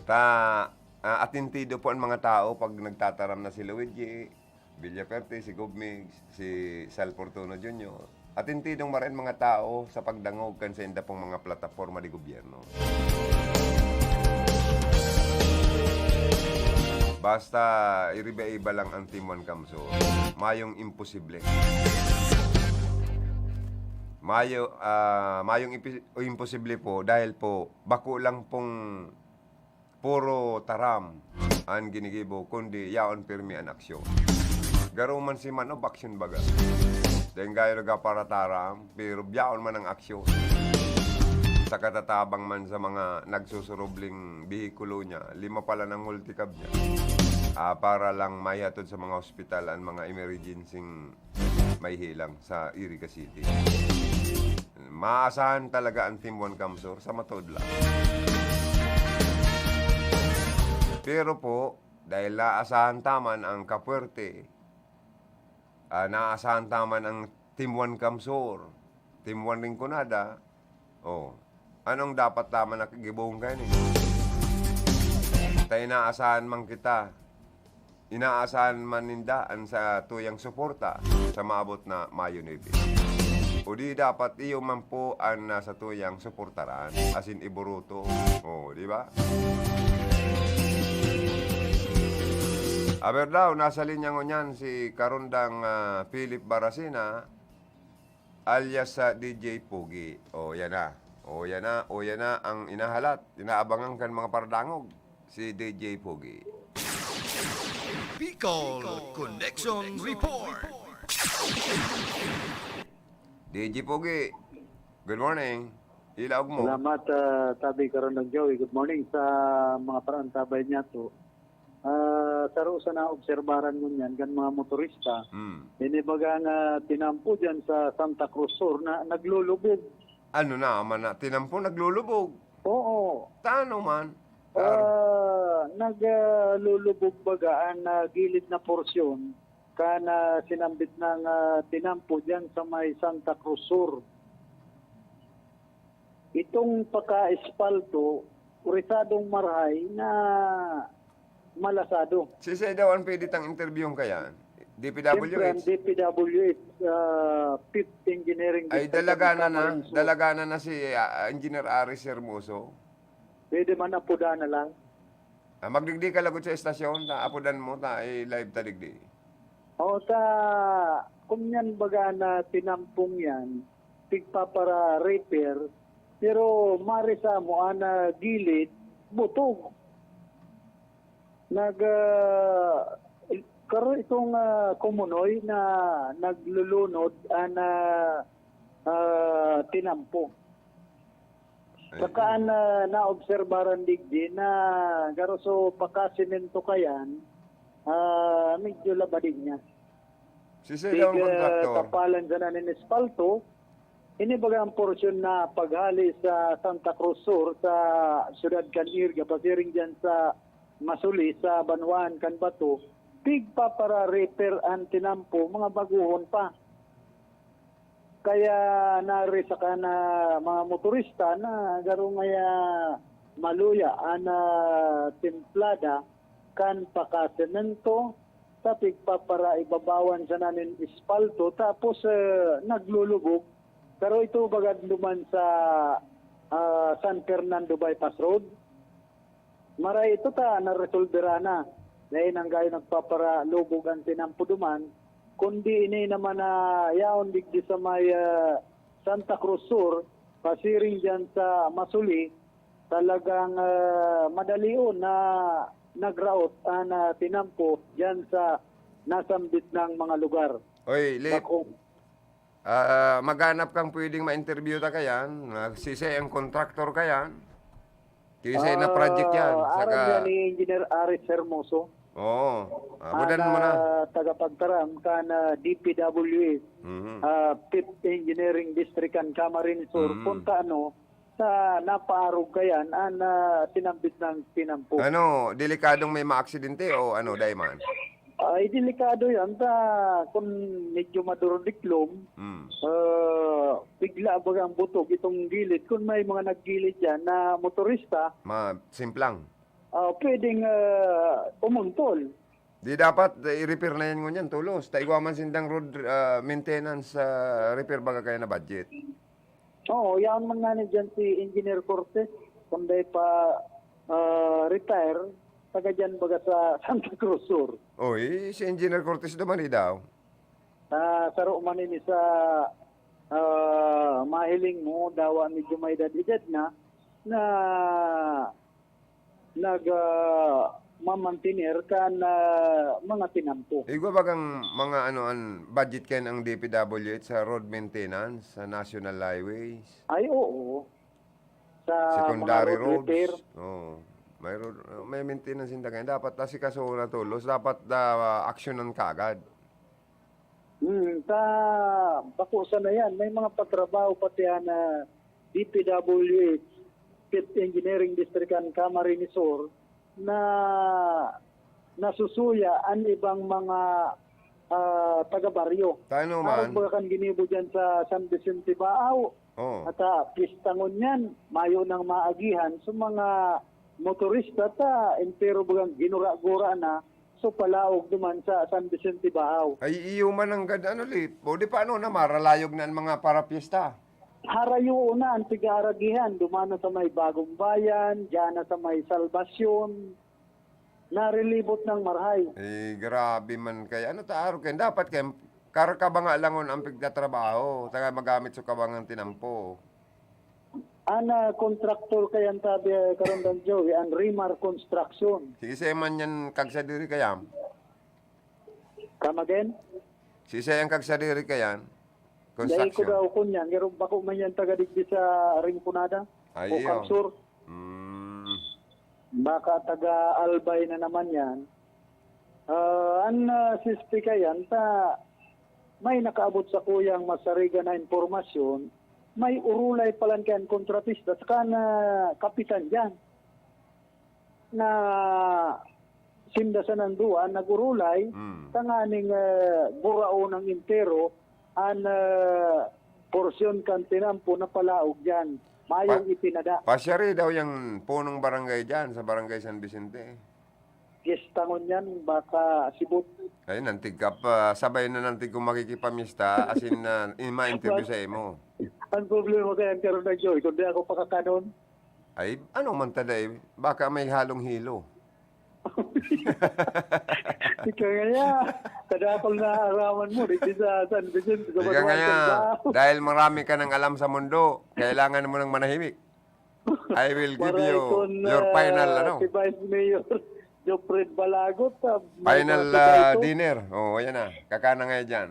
Ta, ah, atintido po ang mga tao pag nagtataram na si Luigi Villaperte, si Gob Migs, si Sal Fortuno Junior. Atintidong maraen mga tao sa pagdangog kan sainda pong mga plataporma de gobyerno. Basta iriba-iba lang ang Team One Kamsur, mayong imposible. Mayo, ah, mayong impi-, imposible po dahil po bako lang pong puro taram an ginigibo, kundi yaon pirmi an aksyon. Garo man si Manob, aksyon baga. Dai gayo nagkaparataram, pero yaon man ang aksyon. Sa katatabang man sa mga nagsusurubling behikulo niya, lima pala ng multicab niya. Ah, para lang maihatod sa mga ospital an mga emergency may helang sa Iriga City. Maasahan talaga ang Team One Kamsur sa matuod lang. Pero po, dahil naasahan ta man ang kapuwerte, ah, naasahan ta man ang Team One Kamsur, Team One Rinconada, oh, anong dapat ta man na gibohon kaini? Ta inaasahan man kita. Inaasahan man ninda an satuyang suporta sa maabot na Mayo nuebe. O di dapat iyo man po an, ah, satuyang suportaran, asin iboruto. Oh, di ba? Aber daw, nasa linya ngunyan si Karondang, ah, Philip Baracena, alias sa D J Pogi. O, yan na. O, yan na. O, yan na ang inahalat, inaabangan kan mga paradangog, si D J Pogi. Bicol Connection Report. D J Pogi, good morning. Ilaog mo. Salamat, ah, Tabi Karandang Joey. Good morning sa mga paraantabay niya to. Ah, saro sa naobserbaran ngunyan kan mga motorista, Hmm. ini baga nga tinampo dyan sa Santa Cruz Sur na naglulubog. Ano na man na, tinampo, naglulubog? Oo. Tano man? Ah, naglulubog baga an, ah, gilid na porsyon kan, ah, sinambit ng, ah, tinampo dyan sa may Santa Cruz Sur. Itong paka-espalto, risadong marahay na malasado. Sisay daw ang pwede tang interviewon kaya? Siyempre, ang D P W H. D P W H, ah, Fifth Engineering Ay, District, dalaga na na, Camarines Sur. Dalaga na na si, ah, Engineer Aris Hermoso. Pwede man apuda na lang. Ah, magdigdi ka lagot sa estasyon, ta apudan mo, ta i-live ta digdi. O, ta, kung yan baga na tinampong yan, tigpapara-repair, Pero mari sa mo, an, ah, gilid, butog. Nag, ah, karo itong, ah, kumunoy na naglulunod an, ah, ah, tinampo. Saka an, ah, naobserbaran digdi na garo so pakasemento kayan, ah, medyo labading niya. Sisay daw ang Tig, ah, kontraktor? Kapalan sana nin espalto, ini baga ang porsyon na paghali sa Santa Cruz Sur, sa siyudad kan Irga, pasiring diyan sa Masuli, sa banwaan kan Bato, pigpapara-repair an tinampo, mga baguhon pa. Kaya nari saka na mga motorista na garo ngaya maluya an, ah, timplada kan pakasemento sa pigpaparaibabawan sana nin espalto tapos, eh, naglulubog. Pero ito bagad duman sa, ah, San Fernando Bypass Road. Maray ito ta naresolbera na. Dai nang gayo nagpaparalubog an tinampo duman, kundi ini naman na yaon digdi sa may, ah, Santa Cruz Sur, pasiring diyan sa Masuli, talagang, ah, madalion na nagraot an, ah, tinampo diyan sa nasambit nang mga lugar. Oy, Lip. Bakong. Ah, maghanap kang pwedeng ma-interview ta kayan. Ah, sisay ang kontraktor kayan? Kisay na project yan. Ah, aram Saka yan ni Engineer Aris Hermoso. Oo. Ah, Ang, budan mo na. ah, tagapagtaram kan, ah, D P W S, Mhm. ah, Fifth Engineering District kan Camarines Sur, Mhm. kung kaano sa napaarog kayan an, ah, sinambit ng tinampo. Ano, delikadong may maaksidente o ano, Dayman? Ay, delikado yan. Ta, kung medyo madurdiklom, Mm. ah, bigla baga ang butog itong gilid. Kung may mga naggilid yan na motorista, Ma, simplang. ah, pwedeng, ah, umuntol. Di dapat, eh, i-repair na yan ngunyan, tolos. Ta igwa man sindang road, ah, maintenance, ah, repair baga kaya na budget. Oo, yaon man ngani diyan si Engineer Cortez, kung dai pa, ah, retire, taga diyan baga sa Santa Cruz Sur. Oy, si Engineer Cortez naman, eh, daw. Ah, saro man ini sa, ah, mahiling mo, dawa medyo may edad-edad na, na nag, ah, mamantener kan, ah, mga tinampo. Igwa bagang mga ano, an budget kayan ang D P W H sa road maintenance, sa national highways? Ay, oo. Sa mga Secondary road roads. repair. Oo. May road, may maintenance yung tagayan. Dapat asikaso na tolos. Dapat, ah, aksyonan kaagad. Hmm, ta, bako sana yan. May mga patrabaho pati yan na D P W H, Fifth Engineering District kan Camarines Sur, na nasusuya an ibang mga, ah, taga-baryo. Tano Arog man. baga kan ginibo dyan sa San Vicente Baao. Oo. At, ah, pista ngunyan, mayo nang maagihan sa mga motorista ta, entero bagang ginura-gura na, so palaog duman sa San Vicente Baao. Ay, iyo man ang gad-, ano, Lip? O di paano na maralayog na ang mga parapyesta? Harayo na ang tig-aaragihan, duman na sa may Bagong Bayan, diyan na sa may Salvacion, narilibot ng marahay. Eh, grabe man kaya. Ano ta, arog kayan? Dapat kayan, kar-, kabanga langon ang pigtatrabaho, saka magamit sa kabangang tinampo. An, ah, kontraktor kayan tabi, ah, Karandang Joey, an Rimar Construction. Sige, sa'yo man yan, kagsadiri kaya? Come again? Sisay ang kagsadiri kayan? Dai ko Construction. daw kunyan, pero bako man yan taga digdi sa Rinconada Ay, o iyo. Capsur. Mm. Baka taga Albay na naman yan. Ah, an, ah, sispi kayan, ta, may nakaabot sa kuyang masariga na impormasyon, may urulay palan kayan kontratista, saka na kapitan dyan. na sinda sa nandua nag-urulay, Mm. tanganing, eh, buraon ang entero an, eh, porsyon kan tinampo na palaog diyan. Mayong Pa-, ipinada. Pasyari daw yang punong barangay diyan sa Barangay San Vicente. Fiesta ngunyan, baka sibot. Ay, nantig ka pa. Sabay na nantig kung makikipamista, as in, ah, in, ma-interview sa imo. Ang problema kaya, Karandang Joey, kung di ako pakakanon, Ay, ano man ta dai, baka may halong hilo. Ika ngaya, kadakol na araman mo, digdi sa San Vicente, sa Ika Banuan, ngaya, Candao. Dahil marami ka nang alam sa mundo, kailangan mo nang manahimik. I will give Waray you kun, your final, ah, ano? Si Vice Mayor Jopred Balagot, ah, may Final, mga ah, sugay to. Dinner. Oo, ayan na. Kakana nga dyan.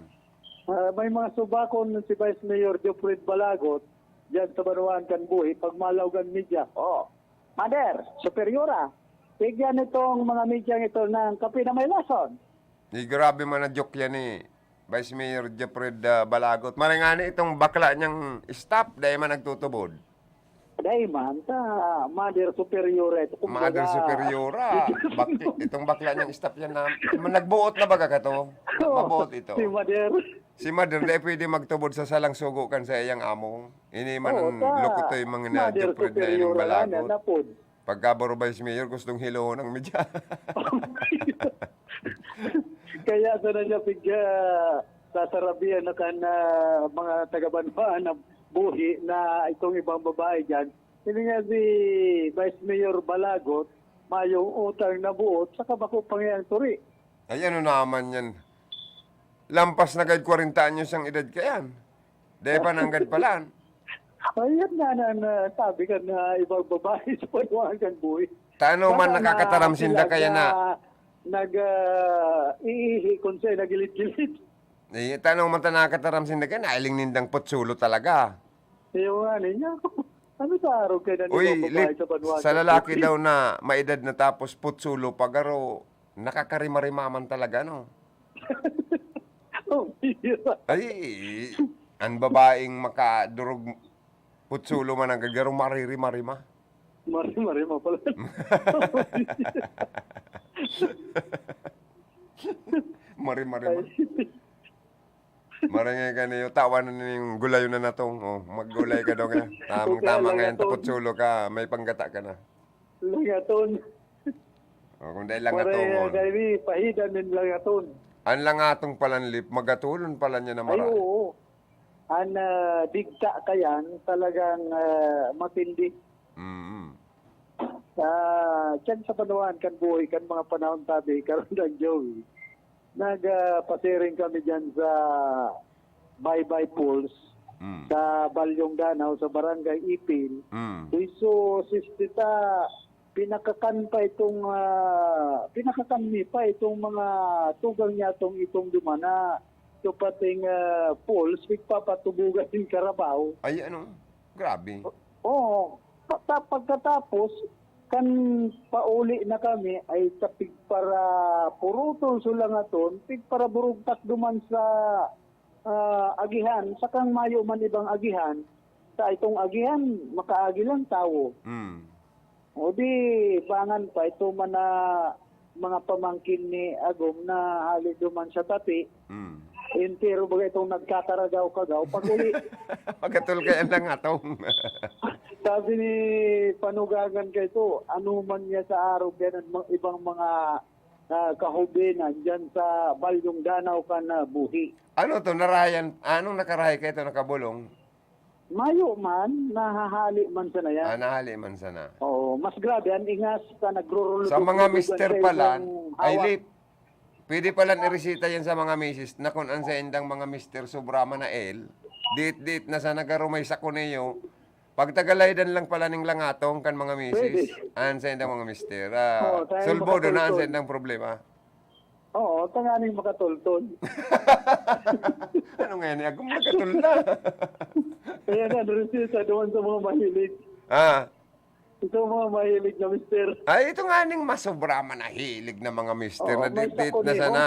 Ah, may mga subakon si Vice Mayor Jopred Balagot, dyan sa Banuan kan Buhi, pag malaog an media. Oh, Mother Superiora, tigyan itong mga media ito ng kape na may lason. Di grabe man na joke yan eh. Vice Mayor Jeffred, ah, Balagot. Maray ngani itong bakla niyang staff, dai man nagtutubod. Dai man, ta Mother Superiora ito, kumbaga. Mother Superiora. Bak-, itong bakla niyang staff yan na, nagbuot na baga ka to? Oo, Mabuot ito. Si Mother. Si Mother, dai pwede magtubod sa salang sugo kan sa iyang amo. Ini man Oo, ang ta lukitoy mga na Mother Jeffred na ining Superiora Balagot. Yan, napod. Pagka baro Vice Mayor, gustong hilohon ang media. Kaya sana siya pig-, ah, sasarabihan na kan, ah, mga taga-Banwaan na Buhi na itong ibang babae dyan. Hindi nga si Vice Mayor Balagot, mayong utang na buot, saka bako pa ngayang turi. Ay, ano naman yan? Lampas na gayod kwarenta anyos ang edad ka yan. Dai pa nanggad palan. Ayan nga na, na sabi ka na ibang babae sa Banwaan kan Buhi. Tano man Baka na nakakataram sinda sila kaya na na nag, ah, iihi kung sa'yo nagilid-gilid. Eh, tano man ta nakakataram sinda kaya nailing nindang putsulo talaga. Yung nga ninyo. Ano sa araw kayo na Uy, ibang babae Lip, sa Banwaan sa kan lalaki Buhi? Daw na maedad na tapos putsulo pa, garo, nakakarima-rima man talaga, no? Oh, yeah. Ay, ang babaeng makadurog putsulo man ang gagaro, maririmarima. Maririmarima pala. Marimarima. Ay. Marangay ka niyo, tawan na ning gulayon na natong. Oh, maggulay ka daw kaya. Tamang-tama ngayon, tapot sulo ka, may panggata ka na. Langaton. Oh, kung dahil langaton. Pare, dahil pahidan nin langaton. Ang langatong palanlip, magatulon pala niya na Ay, maray. Oo. Ang, ah, digta ka yan, talagang, ah, matindi. Mm. Sa, diyan sa Banwaan kan Buhi, kan mga panahon tabi, karon lang, Joey. Nag, ah, pasiring kami diyan sa Baybay Falls, Mm. sa Balyong Danao, sa Barangay Ipil. Mm. Huiso, sistita, pinakakan pa itong, ah, pinakakan mi pa itong mga tugang niya, itong, itong dumana. So, pating, ah, falls, pigpapatubugan yung karabaw. Ay, ano? Grabe. Oo. Pa-, ta-, pagkatapos, kan pauli na kami, ay sa pigpara-purutol sulangaton, pigparaburugtak duman sa, ah, agihan, sakang mayo man ibang agihan, sa itong agihan, makaagi lang tawo. Mm. O di, bangan pa, ito man na mga pamangkin ni Agom na hali duman sa tapi, Mm. entero baga itong nagkakaragaw-kagaw. Pag-uli, Magatol kaya lang atong. Sabi ni Panugangan kay ito, ano man niya sa araw, kaya ng mga ibang mga, ah, kahubinan dyan sa Balyong Danao kan, ah, Buhi. Ano to, narayan? Anong nakarahay kayo ito, nakabulong? Mayo man, nahahali man sana yan. Ah, nahali man sana. Oo, mas grabe, ang ingas ka, nagrurulog-lulog Sa mga ang mister sa pala, isang ay, hawak. Lip, pwede pala iresita yan sa mga misis na kung ang saindang mga mister sobra man na el, dit-dit na sa nagarumay sa kuneyo, pagtagalaydan lang pala ning langatong kan mga misis. Pwede. Ang saindang mga mister, ah, Oo, sa sulbo doon na ang makatultol. Saindang problema. Oo, tanganing makatultol. Ano nga yan? Ako makatol na. Ayan, ano rin siya, sa doon sa mga mahilig. Ah. Ito mga mahilig na mister. Ay, ito nga ning masobra man na hilig na mga mister Oo, na may dit-dit na sakuniho. Sana.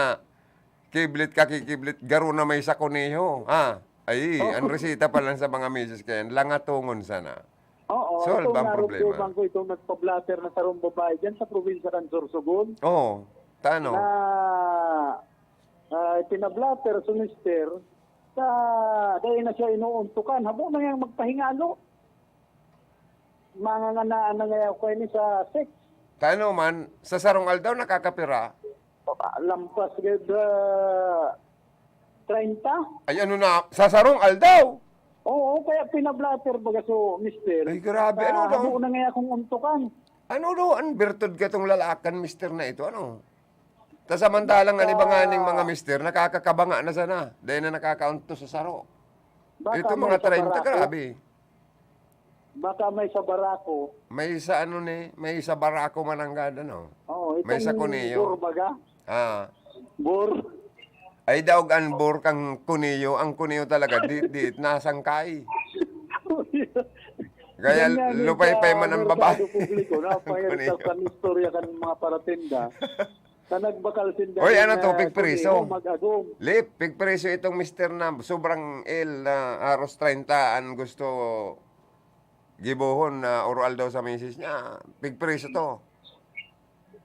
Kiblit ka, kikiblit, garo na may sakuniho. Ah, ay, Oo. Ang resita pa lang sa mga misis kaya, langatongon sana. Oo, Solve itong ang problema. Narugtuman ko, itong nagpa-blotter na sarong babae dyan sa probinsya kan Sorsogon. Oo, tano? Na, ah, pinablatter si mister, sa, dahil na siya inuuntukan, habo na niyang magpahingalo. Manganganaan na ngayon ko ini sa sex. Tano man, sa sarong aldaw nakakapira? Ah, lampas gid, ah, treinta. Ay, ano na, sa sarong aldaw? Oo, kaya pinablatter baga so, mister. Ay, grabe, ano Ah, daw? Habo na nga akong untukan. Ano daw ang birtud katong lalakan, mister na ito? Ano? Ta samantalang ang iba nga ning mga mister, nakakakabanga na sana. Dahil na nakakauntos sa saro. Baka Ito may mga sa treinta, barako. Grabe. Baka may sa barako. May sa ano ni, may sa barako mananggad, ano? Oo, May sa itong kuniyo. Bur baga. Ah. Bur. Ay, daog ang bur kang kuniyo. Ang kuniyo talaga, di, di, nasangkay. Kaya Ganyan yung lupay pa man ang sa babae. Merkado publiko, Ang napahirap kuniyo. Sa istorya kan mga paratinda. Sa nagbakal sinda Oy, ano to, ah, pigpriso? Mag-agom. Lip, pigpriso itong mister na sobrang ill na haros treinta ang gusto gibohon na oral daw sa misis niya. Pigpriso to.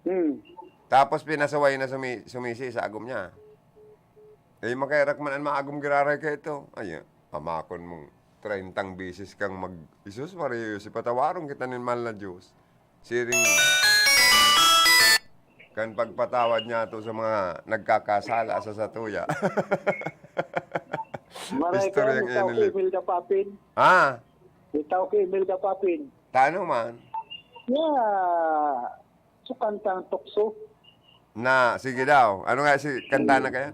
Hmm. Tapos pinasaway na sumi-, sumisi sa agom niya. Eh, makaherak man ang maagom giraray ka ito. Ay, ah, pamakon mong treinta beses kang mag-, Jesus Maria, si patawaron kita nin mahal na Diyos. Siring kan pagpatawad niya to sa mga nagkakasala sa satuya. Maray Istoryang ka, itaw ki Imelda Papin. Ah? Itaw ki Imelda Papin. Tano man? Yeah. So, kantang tukso. Na, sige daw. Ano nga si kanta na kaya?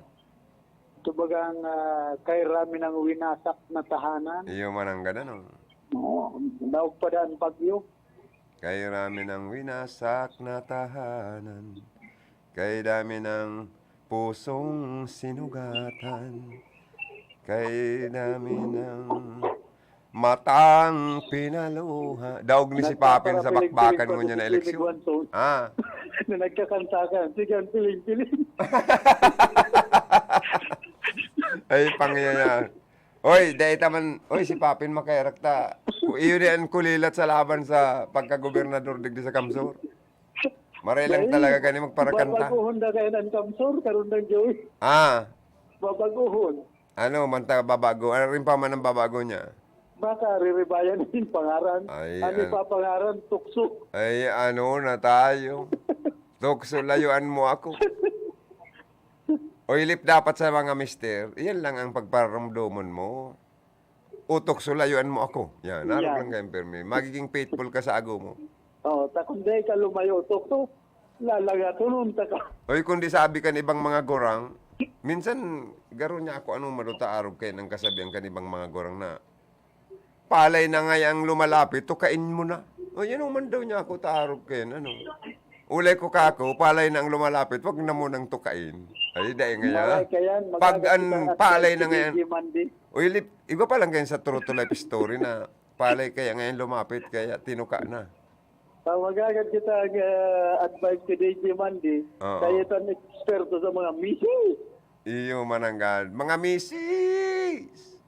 Ito bagang, ah, kay Rami ng Winasak na Tahanan. Iyo man ang ganda, no? Oo, daog pa daan bagyo. Kay Rami ng Winasak na Tahanan. Kay dami ng pusong sinugatan. Kay dami ng matang pinaluha. Daog ni si Papin sa bakbakan ngunyan na eleksyon. Ah. Na nagkakanta ka. Sige, ang piling-piling. Ay, pangyayari. Oy, dai ta man, oy, si Papin makaherak ta. Kung iyo di ang kulilat sa laban sa pagkagobernador digdi sa Kamsur. Maray lang talaga kani magparakanta. Babaguhon na kayo ng Kamsur, karon ng Joey. Ah. Babaguhon. Ano man ta babago? Ano rin pa man ang babago niya? Baka riribayan yung pangaran. Ay, Ano an- pa pangaran? Tukso. Ay, ano na tayo? Tukso, layuan mo ako. Oy, Lip, dapat sa mga mister, iyan lang ang pagparumdomon mo. O tukso, layuan mo ako. Yan, narog Yan. lang kayong pirmi. Magiging faithful ka sa ago mo. Oo, ta kung di ka lumayo, tukso, lalagatonon ta ka. Oy, kung di sabi kan ibang mga gurang, minsan, garo niya ako, anong maduta arog kayo ng kasabihan kan ibang mga gurang na, "Palay na ngaya ang lumalapit, tukain mo na." O, yan naman daw niya ako, taarog kayo, ano. Ulay ko kako, palay na ang lumalapit, wag na mo nang tukain. Ay, dai ngaya. Malay ka yan, Pag magagad an kita palay advice na si ngayon. D J Mandy. Uy, Lip, iba pa lang kayo sa true to life story na palay kaya ngayon lumapit, kaya tinuka na. Pag magagad kita ang, ah, advice kay D J Mandy, Oo. Kaya itong eksperto sa mga misis. Iyo, mananggad. Mga misis!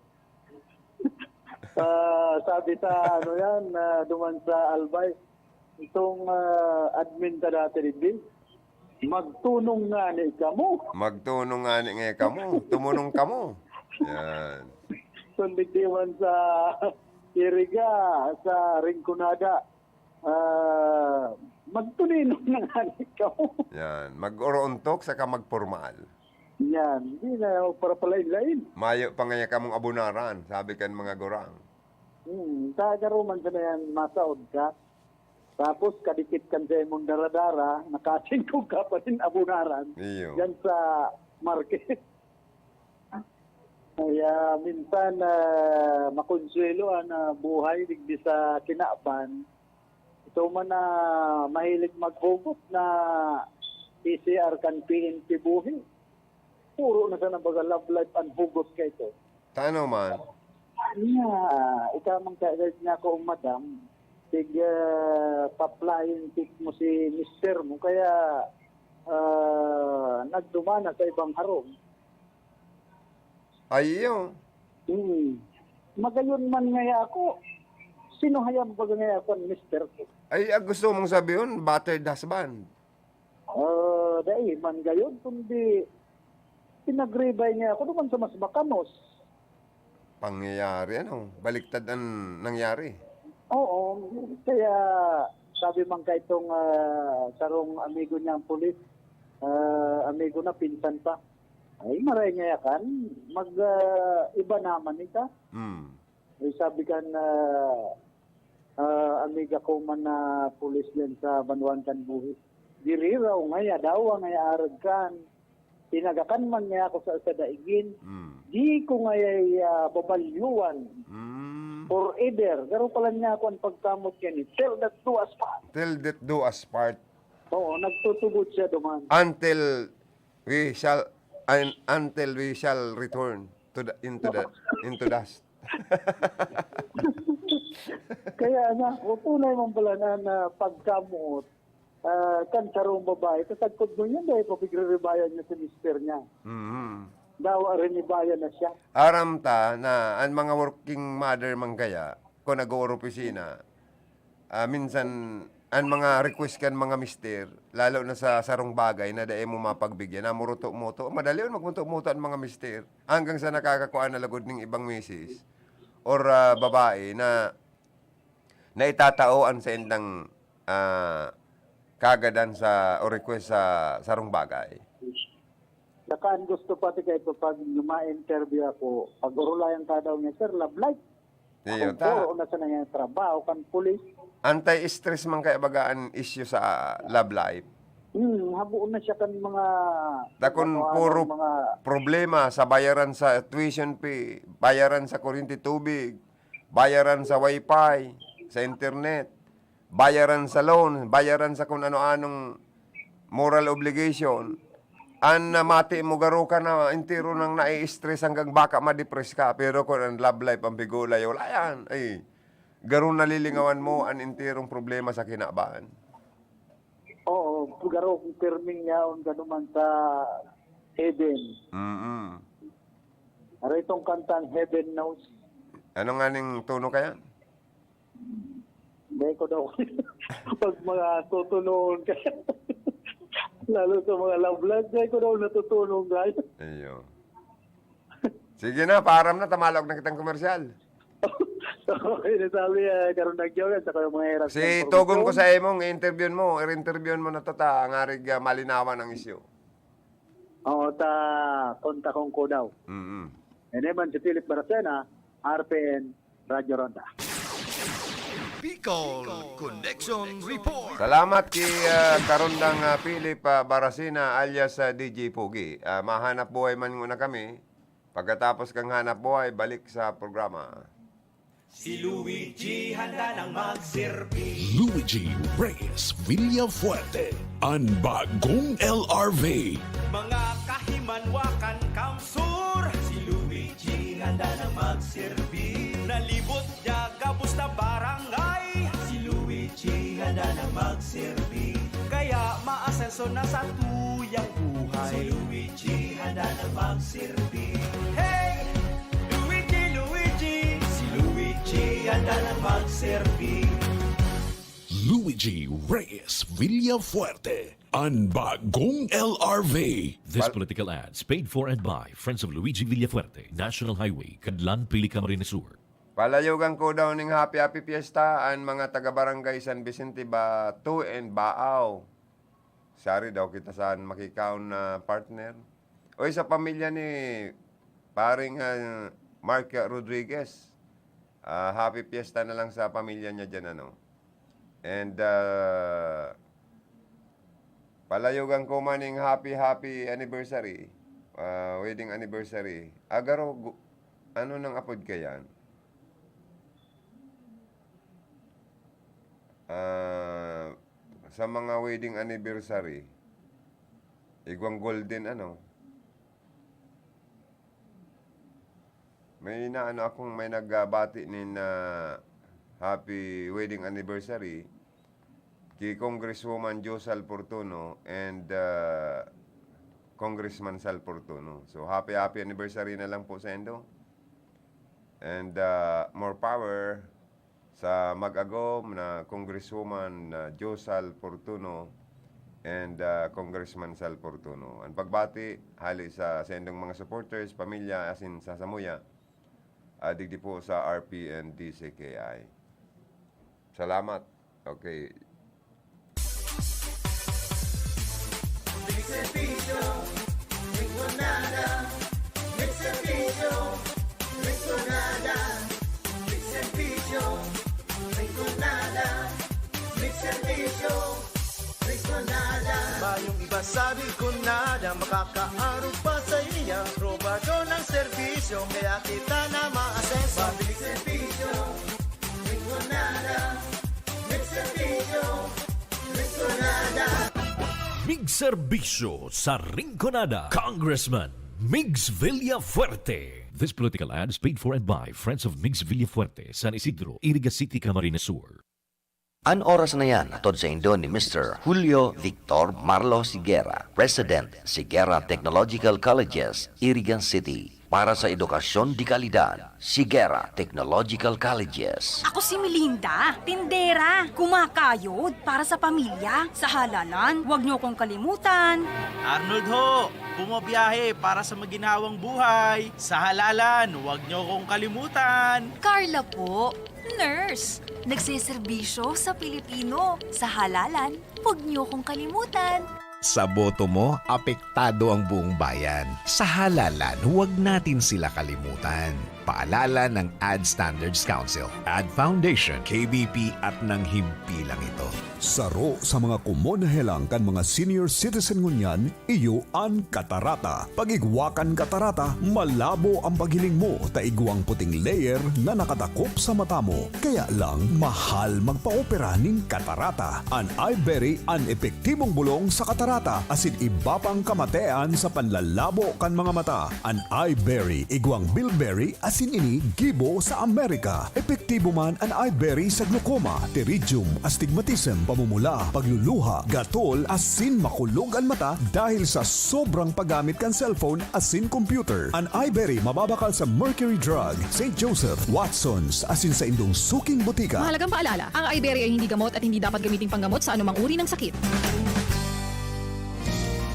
Ah, sabi sa, ano yan, ah, duman sa Albay, itong, ah, admin ka dati, digdi, "Magtunong ngani kamo." Magtunong ngani nga kamo. Tumunong kamo. Yan. Kung digdi man sa Iriga, sa Rinconada, ah, "Magtuninong na ngani kamo." Yan. Mag-oroontok saka magpormal. Yan. Hindi na para palain-lain. Mayo pa ngaya kamong abunaran, sabi kan mga gurang. Hmm, sa garuman sa na yan, masaod ka. Tapos, kadikit kan sa imong daradara, nakasingkog ka pa rin abunaran. Iyo. Yan sa market. Kaya minsan, ah, makonsuelo ang, ah, buhay digdi sa kinaban. Ito man na mahilig maghugot na P C R kan P N P buhi. Puro na sana baga love life ang hugot ka ito. Tano man? Niya, ikaw man ka, niya ako, madam. Sig, ah, pa-flying kiss mo si mister mo, kaya, ah, nagdumana sa ibang harong. Ay, iyo. Hmm. Magayon man ngaya ako. Sinuhayan baga ngaya ako ang mister ko. Ay, ah, gusto mong sabihon, battered husband? Ah, dai man gayon, kundi pinagribay niya ako naman sa mas makanos. Pangyayari, ano? Baliktad ang nangyari. Oo, kaya sabi man ka itong, ah, sarong amigo niyang pulis, ah, amigo na, pinsan pa, "Ay, maray ngaya kan, mag, ah, iba naman ita." Hmm. Eh, sabi kan, ah, ah, Amiga ko man na pulis diyan sa banwaan kan buhi. Diri raw ngaya, dawa ngaya arag kan. Tinagakan man ngaya ako sa, sa daigin. Mm. Di ko ngaya, ah, babalyuan. Mm. Forever. Garo pala niya ako ang pagkamot yan eh. Till death do us part. Till death do us part. Oo, nagtutubod siya duman. Until we shall, un-, until we shall return to the, into the, into dust. Kaya nga, tunay man pala na, na pagkamot, ah, kan sarong babae, tatagkod mo yan, dahil papigriribayan niya si mister niya. Mhm. Dawa rinibayan na siya. Aram ta na an mga working mother man kaya, kung nag-ooropisina, ah, minsan, an mga request kan mga mister, lalo na sa sarong bagay na dai mo mapagbigyan, namuruto-muto. Madali yun, magmuto-muto an mga mister. Hanggang sa nakakakuha na lagod ning ibang misis or, ah, babae na naitatao an saindang, ah, kagadan sa, o request sa sarong bagay. Saka ang gusto pati kay pag ma-interview ako, pag-orolayan ka daw niya, "Sir, love life." Iyo, Akong ta. puro na sa nangyayang trabaho kan pulis. Anti-stress man kaya baga an issue sa love life. Hmm, habuon na siya kan mga Dakon ano, ano, puro mga problema sa bayaran sa tuition fee, bayaran sa kuryente, tubig, bayaran sa wifi, sa internet, bayaran sa loan, bayaran sa kung ano-anong moral obligation. An namati mo, garo ka na entero nang nai-stress hanggang baka ma-depress ka. Pero kung ang love life ang bigulay, wala yan. Ay, garo nalilingawan mo an enterong problema sa kinaban. Oo, garo kung pirming yaon ka naman sa heaven. Mm-mm. Aray itong kantang Heaven Knows. Ano nga ning tono kaya? Dai ko daw. Pag mga tutunoon ka, lalo sa mga love life, dai ko daw natutunoon, guys. Iyo. Sige na, paaram na, tamalog na kitang komersyal. Okay, nasabi, ah, karon nagjaw yan, sa kayong mga hirap Si ng Tugong ko promotion. Sa imong, i-interviewon mo, i-interviewon mo na to ta, ang arig, ah, malinawan ang isyu. Oo, ta, konta kong ko daw. Mm-mm. Yan naman si Philip Baracena, R P N, Radyo Ronda. Bicol Connection Report. Salamat ki, ah, Karondang, ah, Philip, ah, Baracena alias, ah, D J Pogi. Ah, mahanap buhay man nguna kami. Pagkatapos kang hanap buhay, balik sa programa. Si Luigi handa nang magserbi. Luigi Reyes Villafuerte, an bagong L R V. Mga kahimanwakan, kamsur. Si Luigi handa nang magserbi. Nalibot niya gabos na barangay. Si Luigi handa nang magserbi. Kaya maasenso na sa tuyang buhay. Si Luigi handa nang magserbi. Hey! Luigi, Luigi! Si Luigi handa nang magserbi. Luigi Reyes Villafuerte, an bagong L R V. This Pal- political ads paid for and by Friends of Luigi Villafuerte, National Highway, Cadlan, Pili, Camarines Sur. Palayogan ko daw ning happy, happy fiesta an mga taga Barangay San Vicente ba two and Baaw. Sari daw kita saan makikaon na partner. Oy, sa pamilya ni paring, ah, Mark Rodriguez, ah, happy fiesta na lang sa pamilya niya dyan, ano. And, ah, palayogan ko man ning happy, happy anniversary, ah, wedding anniversary. Agaro, gu-, ano nang apod kayan? Ah, sa mga wedding anniversary, igwang golden, ano, may inaano akong, may nagbati nin, ah, happy wedding anniversary ki Congresswoman Josal Fortuno and, ah, Congressman Sal Fortuno. So, happy, happy anniversary na lang po sa indo. And, ah, more power sa mag-agom na Congresswoman, ah, Josal Fortuno and, ah, Congressman Sal Fortuno. Ang pagbati, hali sa, sa indong mga supporters, pamilya, asin sa samuya, ah, digdi po sa R P N D C K I. Salamat. Okay. Mix and Picho, Mix and Picho, Rinconada, Mix and Picho, Rinconada. Sabi ko na na makakaarog pa sa iya, probado ng serbisyo, kaya kita na maasenso. Public serbisyo, Rinconada. May serbisyo, Rinconada. May serbisyo sa Rinconada, Congressman Migs Villafuerte. This political ad is paid for and by Friends of Migs Villafuerte, San Isidro, Iriga City, Camarines Sur. An oras na yan hatod saindo ni Mister Julio Victor Marlos Higuera, President, Higuera Technological Colleges, Irigan City. Para sa edukasyon de kalidad, Higuera Technological Colleges. Ako si Melinda, tindera, kumakayod para sa pamilya. Sa halalan, huwag niyo akong kalimutan. Arnold ho, bumabiyahe para sa maginhawang buhay. Sa halalan, huwag niyo akong kalimutan. Carla po, nurse, nagseserbisyo sa Pilipino. Sa halalan, huwag niyo akong kalimutan. Sa boto mo, apektado ang buong bayan. Sa halalan, huwag natin sila kalimutan. Paalala ng Ad Standards Council, Ad Foundation, K B P at ng himpilang ito. Saro sa mga komon na helang kan mga senior citizen ngunyan, iyo an katarata. Pag-igwa kan katarata, malabo ang paghiling mo ta igwang puting layer na nakatakop sa mata mo. Kaya lang, mahal magpa-opera nin katarata. An Iberry an epektibong bolong sa katarata asin iba pang kamatean sa panlalabo kan mga mata. An Iberry, igwang bilberry asin ini gibo sa Amerika. Epektibo man an Iberry sa glaucoma, pterygium, astigmatism, pamumula, pagluluha, gatol, asin makulog an mata dahil sa sobrang paggamit kan cellphone asin computer. An Iberry mababakal sa Mercury Drug, Saint Joseph, Watson's, asin sa indong suking botika. Mahalagang paalala, ang Iberry ay hindi gamot at hindi dapat gamiting panggamot sa anumang uri ng sakit.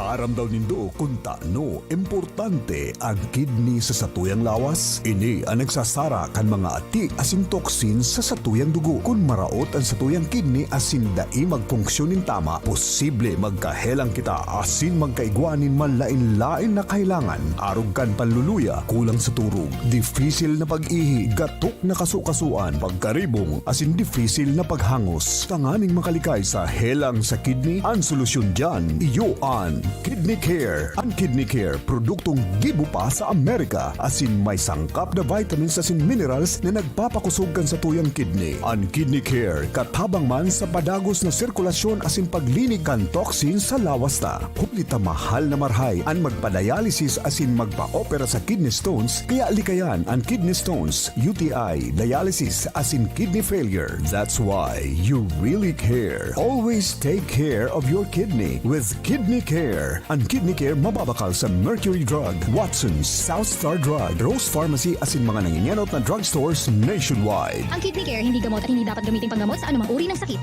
Aram daw nindo kun tano importante an kidney sa satuyang lawas? Ini an nagsasara kan mga ati asin toxins sa satuyang dugo. Kun maraot an satuyang kidney asin dai magpunksyon nin tama, posible magkahelang kita asin magkaigwa nin manlaen-laen na kahelangan, arog kan panluluya, kulang sa turog, dipisil na pag-ihi, gatok na kasukasuan, pagkaribong, asin dipisil na paghangos. Tanganing makalikay sa helang sa kidney, an solusyon diyan, iyo an Kidney Care. An Kidney Care, produktong gibo pa sa Amerika, asin may sangkap na vitamins asin minerals na nagpapakosog kan satuyang kidney. An Kidney Care katabang man sa padagos na sirkulasyon asin paglinig kan toxin sa lawas ta. Huli ta mahal na marahay an magpa-dialysis asin magpa-opera sa kidney stones, kaya likayan an kidney stones, U T I, dialysis asin kidney failure. That's why you really care. Always take care of your kidney with Kidney Care. An Kidney Care mababakal sa Mercury Drug, Watson's, South Star Drug, Rose Pharmacy asin mga nangingenot na drugstores nationwide. Ang Kidney Care hindi gamot at hindi dapat gamiting panggamot sa anumang uri ng sakit.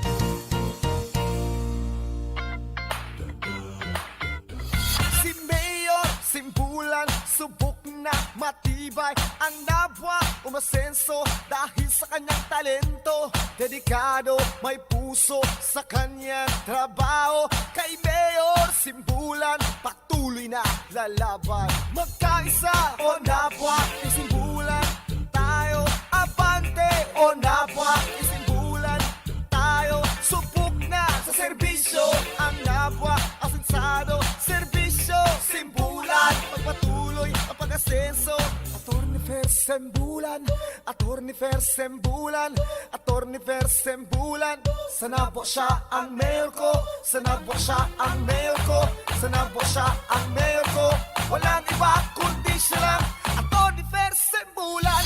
Si Mayor Simbulan, subok na matibay ang nabwa, umasenso dahil sa kanyang talento. Dedikado, may puso sa kanyang trabaho. Kay Mayor Simbulan, patuloy na lalaban. Magkaisa o nabwa, isimbulan tayo. Abante o nabwa, isimbulan tayo. Subok na sa serbisyo ang nabwa, asensado, serbisyo, simbulan. Pagpatuloy ang pag-asenso. Attorney Fer Sembulan, Attorney Fer Sembulan, Attorney Fer Sembulan. Sa nabwa siya ang mayor ko, sa nabwa siya ang mayor ko, sa nabwa siya ang mayor ko. Walang iba kundi siya lang, Attorney Fer Sembulan.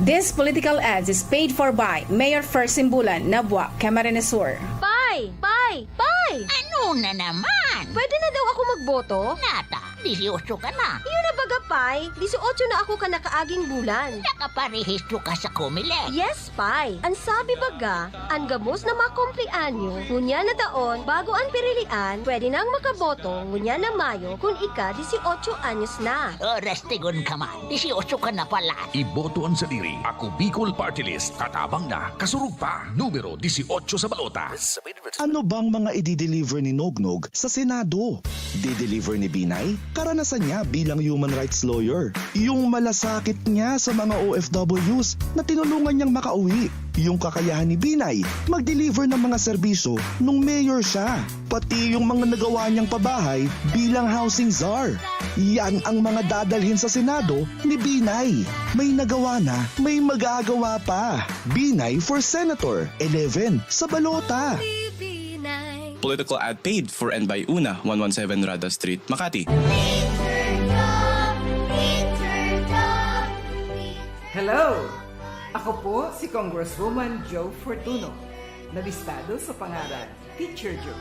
This political ads is paid for by Mayor Fer Sembulan, Nabua, Camarines Sur. Pay! Pay! Pay! Ano na naman? Pwede na daw ako magboto? Nata, dieciocho ka na. Iyo na baga, Pay. Dieciocho na ako kan nakaaging bulan. Nakaparehistro ka sa Comelec? Yes, Pay. An sabi baga, an gabos na makumpleanyo, ngunyan na taon, bago an pirilian, pwede nang makaboto, ngunyan na Mayo, kun ika dieciocho anyos na. Oras tigon ka man, dieciocho ka na pala. Iboto an sadiri. Ako Bicol Party List. Katabang na, kasurog pa. Numero dieciocho sa balota. Ano bang mga i-deliver ni Nognog sa Senado? Dideliver ni Binay, karanasan niya bilang human rights lawyer. Yung malasakit niya sa mga O F Ws na tinulungan niyang makauwi. Yung kakayahan ni Binay mag-deliver ng mga serbisyo nung mayor siya. Pati yung mga nagawa niyang pabahay bilang housing czar. Yan ang mga dadalhin sa Senado ni Binay. May nagawa na, may magagawa pa. Binay for Senator eleven sa balota. Political ad paid for and by Una one one seven Rada Street, Makati. Hello! Ako po si Congresswoman Jo Fortuno, na listado sa pangaran Teacher Jo.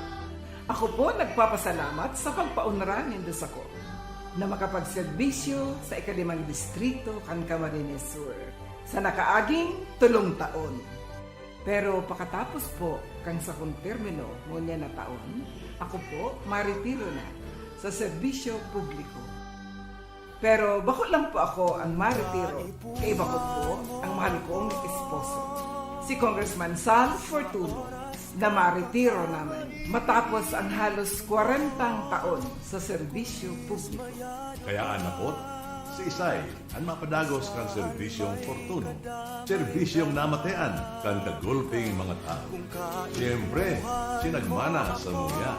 Ako po nagpapasalamat sa pagpaunra nindo sako na makapagserbisyo sa ikalimang distrito kan Camarines Sur sa nakaaging tolong taon. Pero pakatapos po kan sakong termino ngunyan na taon, ako po maretiro na sa serbisyo publiko. Pero bako lang po ako ang maretiro, kaiba ko po ang mahal kong esposo, si Congressman Sal Fortuno, na maretiro naman matapos ang halos kwarentang taon sa serbisyo publiko. Kaya anapot, si Isay an mapadagos kan serbisyong Fortuno, serbisyong namatean kan kagulping mga tawo. Siyempre, si nagmana sa nguya,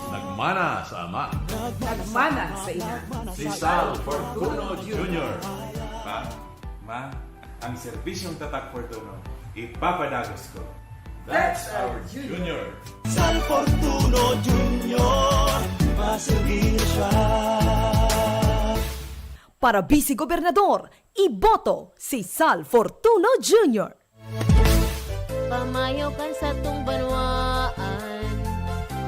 nagmana sa ama, Nagmana sa ina. Si Sal Fortuno Junior. Pa, ma, ang serbisyong tatak Fortuno, ipapadagos ko. That's our junior. Sal Fortuno Junior, maserbihan siya. Para Vice Gobernador, iboto si Sal Fortuno Junior. Pamayo kan satong banwaan,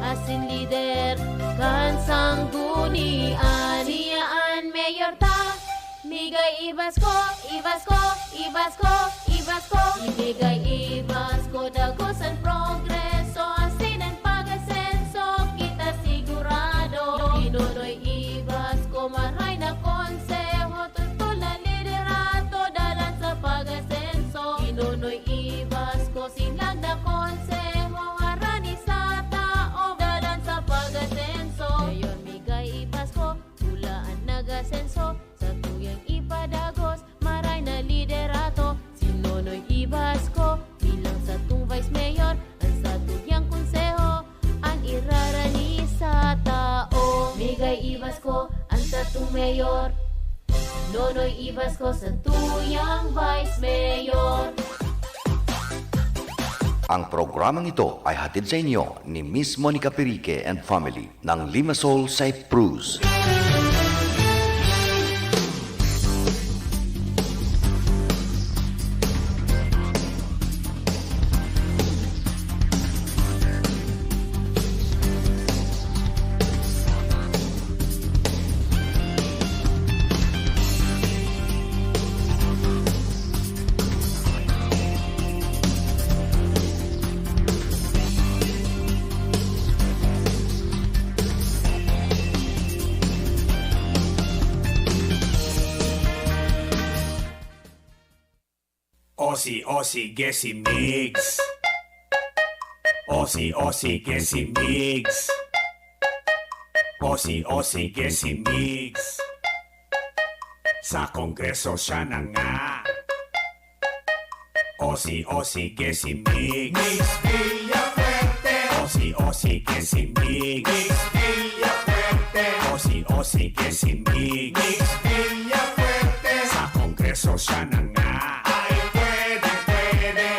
asin lider kan sanggunian. Siya an mayor ta, migay ibas ko, ibas ko, ibas ko, ibas ko. Ibigay ibas ko, dagos an progreso, asin an pag-asenso, kita sigurado. Inonoy ibas ko, maray na konseho, tutol na liderato, dalan sa pag-asenso. Inonoy ibas ko, sinag na konseho, harani sa tao, dalan sa pag-asenso. Ngayon, migay ibas ko, pula an nag-asenso, sa tuyang ipadagos, maray na liderato. Si Nonoy ibas ko, bilang satong vice mayor, an sa tuyang konseho, an irarani sa tao. Migay ibas ko, an satong mayor. Nonoy ibas ko, sa tuyang vice mayor. Ang programang ito ay hatid sa inyo ni Miss Monica Perique and family ng Limassol, Cyprus. Osi-osi gesi migs. Osi-osi gesi migs. Osi-osi gesi migs. Sa Kongreso siya na nga. Osi-osi gesi migs. Migs Villafuerte. Osi-osi gesi migs. Migs Villafuerte. Osi-osi gesi migs. Migs Villafuerte. Sa Kongreso siya na nga. Ay pwede, pwede.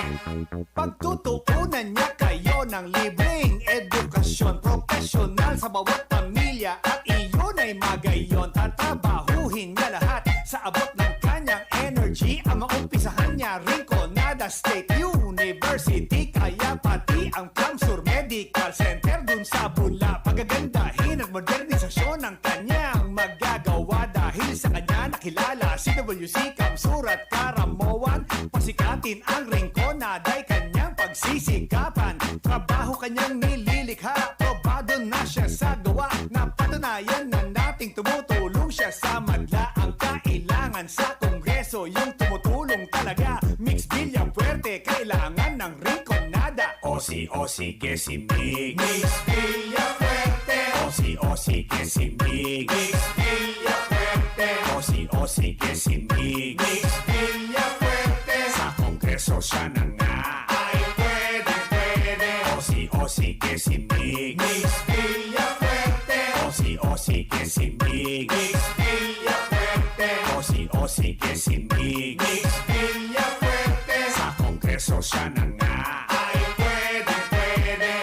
Pagtutuunan niya kayo ng libreng edukasyon, profesional sa bawat pamilya, at iyon ay magayon. Tatrabahuhin niya lahat sa abot ng kanyang energy. Ang maumpisahan niya, Rinconada State University, kaya pati ang Camsur Medical Center dun sa Bula, pagagandahin at modernisasyon ang kanyang magagawa. Dahil sa kanya nakilala si W C Camsur at Caramoan. Pasikatin ang Rinconada ay kanyang pagsisikapan. Trabaho kanyang nililikha, probado na siya sa gawa. Napatunayan na nating tumutulong siya sa madla. Ang kailangan sa Kongreso, yung tumutulong talaga. Migs Villafuerte, kailangan ng Rinconada. Osi-osi gesi migs. Migs Villafuerte. Osi-osi ke si Migs. Migs Villafuerte. Osi-osi ke si Migs. Migs Villafuerte. Sa Kongreso siya na nga. Ay, pwede, pwede. Osi-osi ke si Migs. Migs Villafuerte. Osi-osi ke si Migs. Migs Villafuerte. Osi-osi ke si Migs. Migs Villafuerte. Sa Kongreso siya na nga. Ay, pwede, pwede.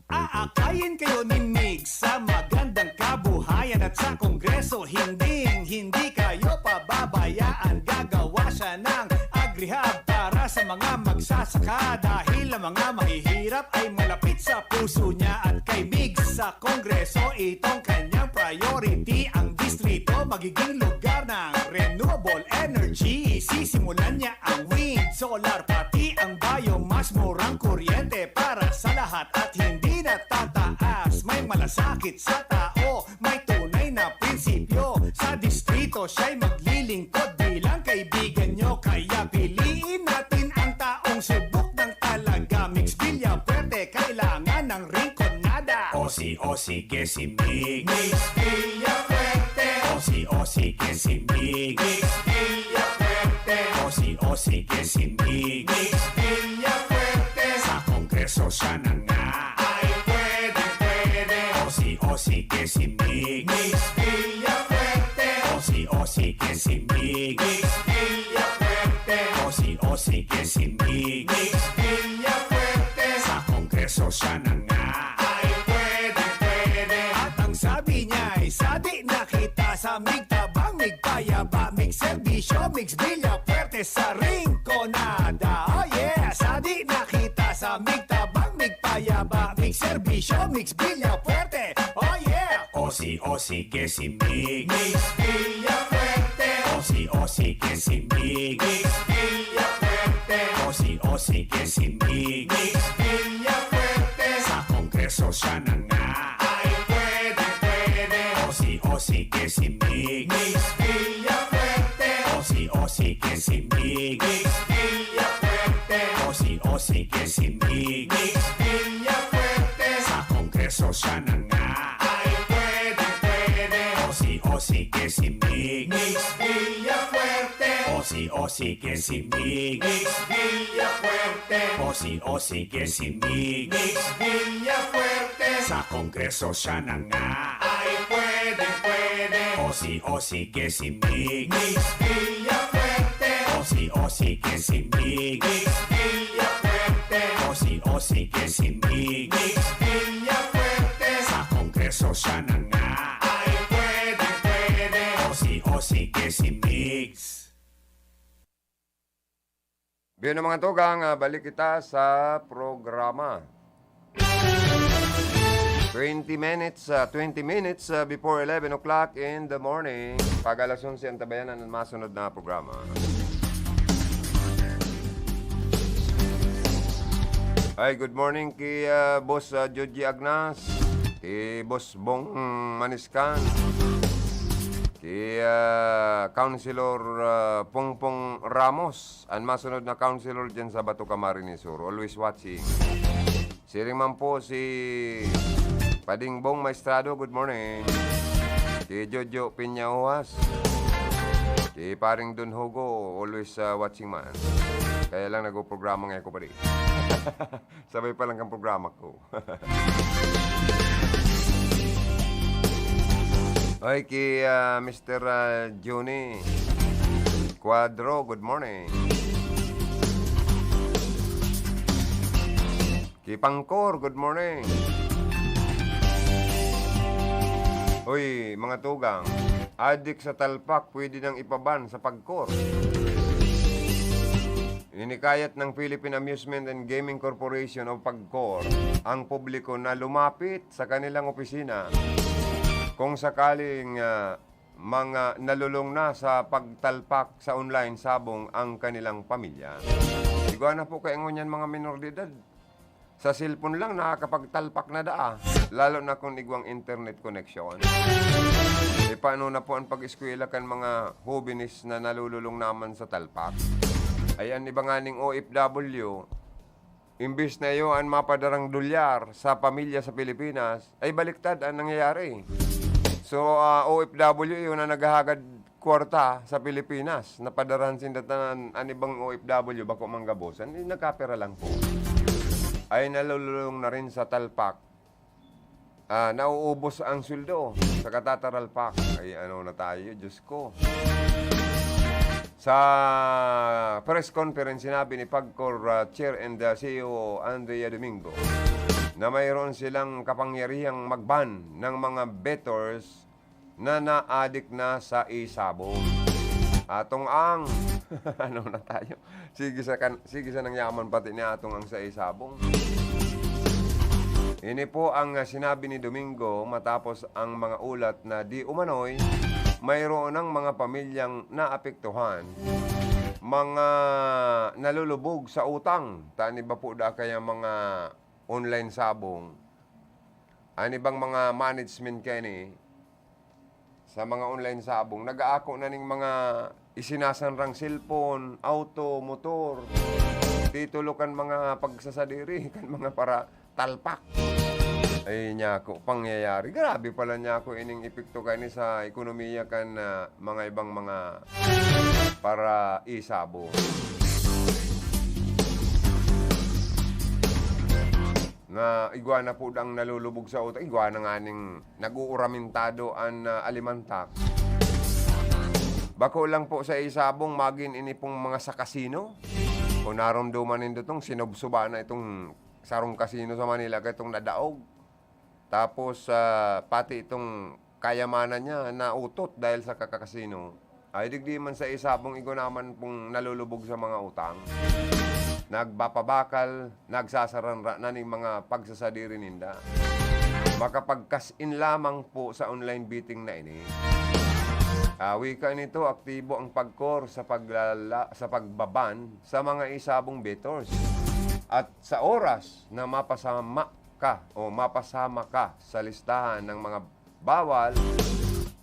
Aakayin kayo ni Migs sa magandang kabuhayan at sa Kongreso, hinding-hindi kayo pababayaan. Gagawa siya ng agrihab para sa mga magsasaka, dahil ang mga mahihirap ay malapit sa puso niya. At kay Migs sa Kongreso, itong kanyang priority. Ang distrito magiging lugar ng renewable energy. Sisimulan niya ang wind, solar, pati ang biomass. Murang kuryente para sa lahat at hindi na tataas. May malasakit sa tao, may tunay na prinsipyo. Sa distrito, siya'y maglilingkod bilang kaibigan nyo. Kaya piliin natin ang taong subok ng talaga. Migs Villafuerte, kailangan ng Rinconada. Osi-osi ke si Migs. Migs Villafuerte. Osi-osi ke si Migs. Migs Villafuerte. Osi-osi ke si Migs. Migs Villafuerte. Sa Kongreso siya na nga. Ay, pwede, pwede. Osi-osi ke si Migs. Migs Villafuerte. Osi-osi ke si Migs. Migs Villafuerte. Osi-osi ke si Migs. Migs Villafuerte. Sa Kongreso siya na nga. Ay, pwede, pwede. At ang sabi niya ay, "Sadi na kita sa Mig Tabang, Mig Payaba, Mig Serbisyo, Migs Villafuerte sa Rinconada." Oh yeah! Sadi na kita sa Mig Tabang, Mig Payaba, Mig Serbisyo, Migs Villafuerte. Oh yeah! Osi-osi ke si Migs. Migs Villafuerte. Osi-osi ke si Migs. Migs Villafuerte. Osi-osi ke si Migs. Migs Villafuerte. Sa Kongreso siya na nga. Ay, pwede, pwede. Osi-osi ke si Migs. Migs Villafuerte. Osi-osi ke si Migs. Migs Villafuerte. Osi-osi ke si Migs. Migs Villafuerte. Sa Kongreso siya na nga. Ay, pwede, pwede. Osi-osi ke si Migs. Migs Villafuerte. Osi-osi ke si Migs. Migs Villafuerte. Osi-osi ke si Migs. Migs Villafuerte. Sa Kongreso siya na nga. Ay, pwede, pwede. Osi-osi ke si Migs. Migs Villafuerte. Osi-osi ke si Migs. Migs Villafuerte. Osi-osi ke si Migs. Migs Villafuerte. Sa Kongreso siya na nga. Ay, pwede, pwede. Osi-osi ke si Migs. Biyo na, mga tugang, ah, balik kita sa programa. Twenty minutes, ah, twenty minutes, ah, before eleven o'clock in the morning. Pag alas onse, ang tabayanan ang masunod na programa. Ay, good morning ki, ah, Boss, ah, Joji Agnas, ki Boss Bong Maniskan, ki, ah, Councilor, ah, Pongpong Ramos. An masunod na councilor diyan sa Bato Camarines Sur, always watching. Siring man po si Pading Bong Maestrado, good morning. Si Jojo Piña Uwas. Si Paring Don Hugo, always, ah, watching man. Kaya lang nagpo-programa nga ako pa rin. Sabay pa lang kang programa ko. Oy, ki, ah, Mister, ah, Johnny Cuadro, good morning. Ki Pangkor, good morning. Uy, mga tugang, adik sa talpak, pwede nang ipaban sa Pagkor. Hinikayat ng Philippine Amusement and Gaming Corporation o Pagkor ang publiko na lumapit sa kanilang opisina kung sakaling, ah, mga nalulong na sa pagtalpak sa online sabong ang kanilang pamilya. Igwa na po kaingon yan, mga minor de edad. Sa cellphone lang nakakapagtalpak na daa, lalo na kung igwang internet connection. E, paano na po ang pag-eskwela kan mga hobenes na nalululong naman sa talpak? Ay, an iba nganing O F W, Imbis na iyo an mapadarang dolyar sa pamilya sa Pilipinas, ay baliktad an nangyayari. So, ah, O F W iyo na naghahagad kwarta sa Pilipinas, napadarahan sinda tanan, an ibang O F W bako manggabosan, eh, nagkapera lang po. Ay nalululong na rin sa talpak. Ah, nauubos ang sweldo sa katataralpak. Ay, ano na tayo, Diyos ko. Sa press conference, sinabi ni Pagcor, ah, Chair and, ah, C E O Andrea Domingo na mayroon silang kapangyarihang mag-ban ng mga bettors na naadik na sa isabong. Atong ang, ano na tayo? Sige sa kan-, sige sa nangyaman pati ni Atong ang sa isabong. Ini po ang, ah, sinabi ni Domingo matapos ang mga ulat na di umano'y mayroon ng mga pamilyang naapektuhan, mga nalulubog sa utang. Tani ba po da kaya mga online sabong? An ibang mga management kaya ni, sa mga online sabong, nag-aako na ning mga isinasanrang cellphone, auto, motor, titulo kan mga pagsasadiri, kan mga para talpak. Ay, nyako, pangyayari. Grabe pala nyako ining epekto kani sa ekonomiya kan, ah, mga ibang mga para isabong. Na igwa na po dang nalulubog sa utang, igwa na nga ning nag-uuramintado an, ah, alimantak. Bako lang po sa isabong, magin ini pong mga sa kasino. Kung naromdoman nindo tong sinubsuba na itong sarong kasino sa Manila, katong nadaog. Tapos, ah, pati itong kayamanan niya nautot dahil sa kakasino. Ay, digdi man sa isabong igwa naman pong nalulubog sa mga utang. Nagbababakal, nagsasaranra na ning mga pagsasadiri ninda. Makapag-cash in lamang po sa online betting na ini. Ah, wika nito, aktibo ang Pagcor sa paglala-, sa pagbaban sa mga isabong bettors. At sa oras na mapasama ka o mapasama ka sa listahan ng mga bawal,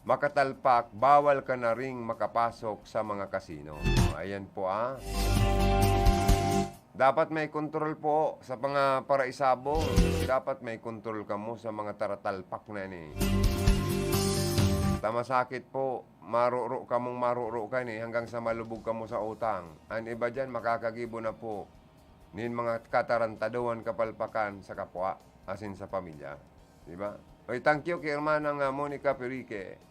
makatalpak, bawal ka na ring makapasok sa mga kasino. Ayan po, ah. Dapat may kontrol po sa mga paraisabong. Dapat may kontrol kamo sa mga taratalpak na ini. Ta masakit po, maruro kamong maruro ka ni hanggang sa malubog kamo sa utang. An iba diyan, makakagibo na po nin mga katarantadohan, kapalpakan sa kapwa, asin sa pamilya. Di ba? Oy, thank you kay Hermanang, ah, Monica Perique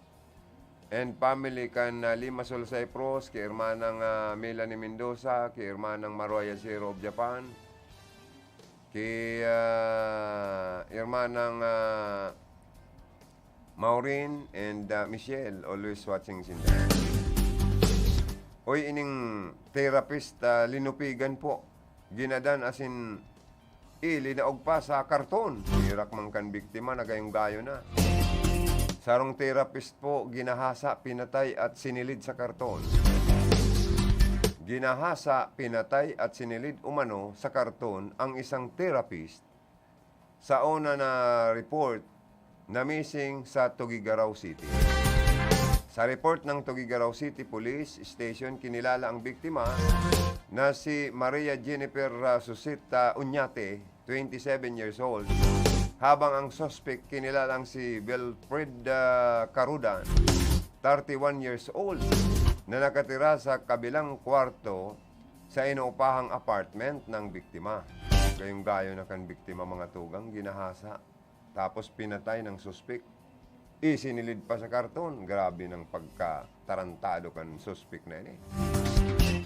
and family kan, ah, Limassol, Cyprus, kay Hermanang, ah, Melanie Mendoza, kay Hermanang Maruaya Zero of Japan, kay, ah, Hermanang, ah, Maureen and, ah, Michelle, always watching sinda. Oy, ining therapist, ah, linupigan po, ginadan asin ilinaog pa sa karton. Herak man kan biktima na gayong-gayo na. Sarong therapist po, ginahasa, pinatay at sinilid sa karton. Ginahasa, pinatay at sinilid umano sa karton ang isang therapist sa una na report na missing sa Tuguegarao City. Sa report ng Tuguegarao City Police Station, kinilala ang biktima na si Maria Jennifer, ah, Susita Uñate, twenty-seven years old, habang ang suspek kinilalang si Wilfred, ah, Carudan, thirty-one years old, na nakatira sa kabilang kwarto sa inuupahang apartment ng biktima. Gayong-gayo na kan biktima, mga tugang, ginahasa, tapos pinatay ng suspek. Isinilid pa sa karton. Grabe ng pagkatarantado kan suspek na ini.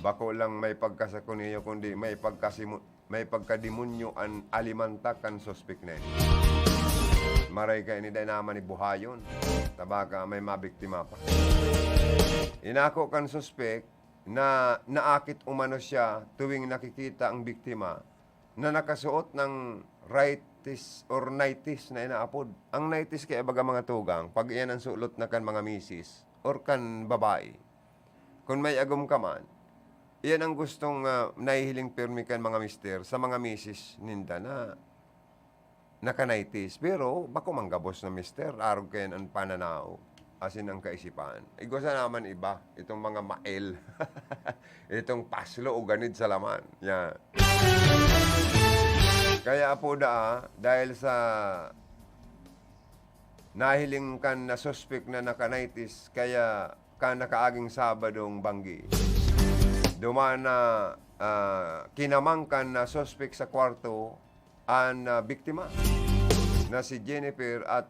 Bako lang may pagkasakuniyo, kundi may pagkasimu-, may pagkademonyo an alimantak kan suspek na ini. Maray ka ini, dai naman ibuhayon. Ta baka may mabiktima pa. Inako kan suspek na naakit umano siya tuwing nakikita ang biktima na nakasuot ng righties or nighties na inaapod. Ang nighties kaya, baga, mga tugang, pag iyan ang sulot na kan mga misis or kan babae. Kun may agom ka man, iyan ang gustong, ah, nahihiling pirmi kan mga mister sa mga misis ninda na naka-nighties. Pero bako man gabos na mister, arog kayan an pananaw asin ang kaisipan. Igwa sana man iba, itong mga mael. Itong paslo o ganid sa laman. Yan. Kaya po daa, dahil sa nahiling kan na suspek na naka-nighties, kaya kan nakaaging Sabadong banggi, duman na, ah, kinamang kan na suspek sa kwarto an, ah, biktima na si Jennifer at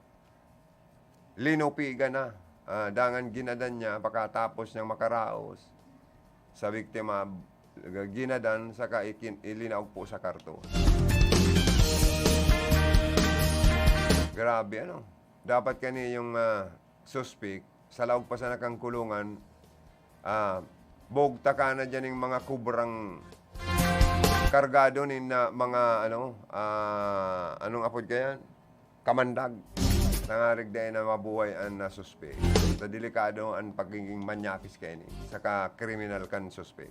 linupigan na. Ah, dangan ginadan niya, pakatapos niyang makaraos sa biktima, ginadan saka ikin-, ilinaog po sa karton. Grabe, ano? Dapat kani yung, ah, suspek, sa laog pa sana kan kulungan, ah, bugtaka na diyan yung mga kubrang kargado nin, ah, mga, ano, ah, anong apod kaya? Kamandag. Tangarig dai na mabuhay an, ah, suspek. Sa delikado an pagiging manyakis kaini, saka kriminal kan suspek.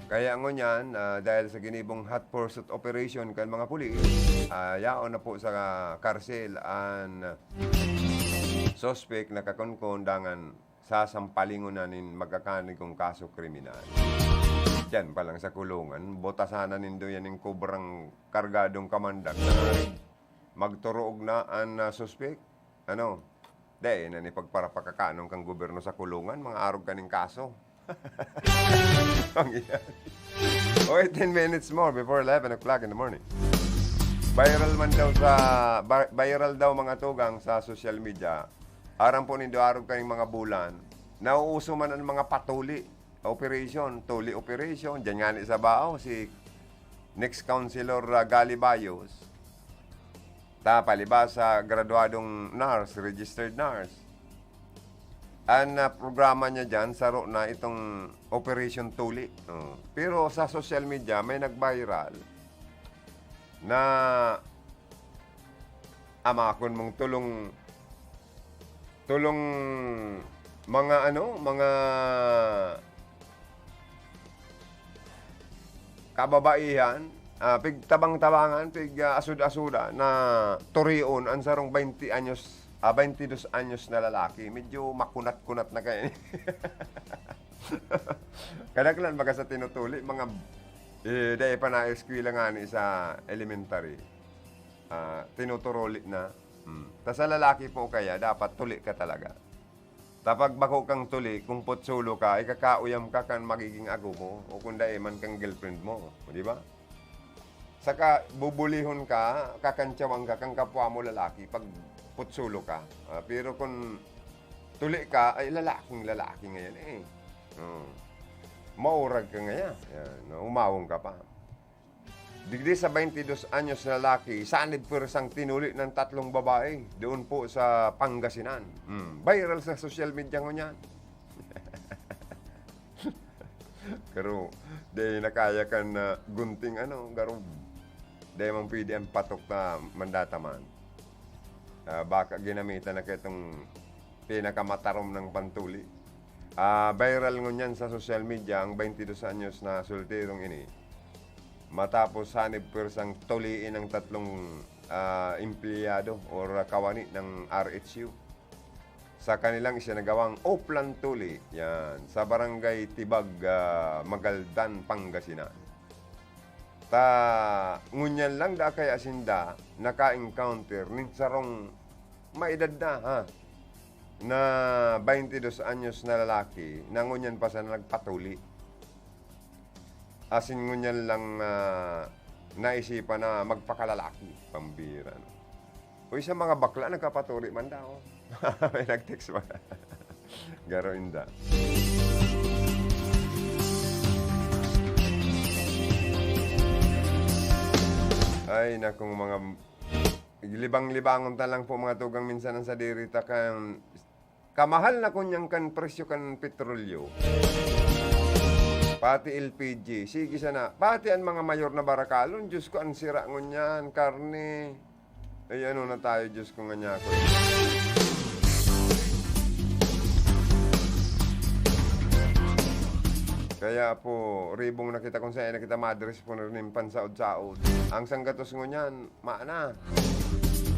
Kaya ngunyan, ah, dahil sa ginibong hot pursuit operation kan mga pulis, ah, yaon na po sa karsel an suspek na kakunkon dangan sasampalingon na nin magkakanigong kaso kriminal. Diyan pa lang sa kulungan, butasan na nindo yan yung kubrang kargadong kamandag na magturuog na an, ah, suspek. Ano? Dai na ni pagparapakakanon kan gobyerno sa kulungan, mga arog kaning kaso. Ang iya. O, ten minutes more before eleven o'clock in the morning. Viral man daw sa, ba-, viral daw, mga tugang, sa social media. Aram po nindo, arog kaning mga bulan, nauuso man ang mga patuli operation, tuli operation. Diyan nga ni sa Bao, si next councilor, ah, Gali Bayos, ta palibasa, graduadong nurse, registered nurse. An, ah, programa niya diyan, saro na itong Operation Tuli. Oh. Pero sa social media, may nag-viral na amakon mong tulong, tulong mga ano, mga kababaihan, ah, pigtabang-tabangan, pig, ah, asod-asoda na turion an sarong baynte anyos, ah, baynte dos anyos na lalaki. Medyo makunat-kunat na kaya. Kadaklan baga sa tinutuli, mga, eh, dai pa naeskwela ngani sa elementary. Ah, tinutuli na. Hmm. Ta sa lalaki po kaya, dapat tuli ka talaga. Ta pag bako kang tuli, kung putsolo ka, ikakauyam ka kan magiging ago mo, o kung dai man kan girlfriend mo, di ba? Saka bubulihon ka, kakantyawan ka kan kapwa mo lalaki pag putsolo ka. Ah, pero kung tuli ka, ay lalaking lalaki ngayon eh. Oh. Maurag ka ngayon. Yan, no? Umawong ka pa. Digdi sa baynte dos anyos na lalaki, sanib pwersang tinuli ng tatlong babae doon po sa Pangasinan. Hmm, viral sa social media ngunyan. Pero, di na kaya kan, ah, gunting, ano, garo. Di man pwede ang patok na mandataman. Ah, baka ginamitan na kitong pinakamatarom ng pantuli. Ah, viral ngunyan sa social media ang baynte dos anyos na solterong ini. Matapos sanib pwersang tuliin ang tatlong, ah, empleyado or kawani ng R H U sa kanilang isinagawang Oplan Tuli, yan, sa Barangay Tibag, ah, Magaldan, Pangasinan. Ta, ngunyan lang da kaya sinda naka-encounter nin sarong maedad na, ha, na baynte dos anyos na lalaki na ngunyan pa sana nagpatuli. Asin ngunyan lang, ah, naisipan na magpakalalaki. Pambira, no? Uy, sa mga bakla, nagkapatuli man daw. May nag-text ba? Garo inda. Ay, nakong mga libang-libangon ta lang po, mga tugang, minsan ang sadiri ta kan kamahal na kunyang kan presyo kan petrolyo. Pati L P G, sige sana. Pati ang mga mayor na barakalon, Diyos ko, ang sira ngunyan, karne. Ay, ano na tayo, Diyos ko, nga niya ako. Kaya po, ribong na kita kung saan na kita madres po na rin pansaod-saod. Ang sanggatos ngunyan, maana.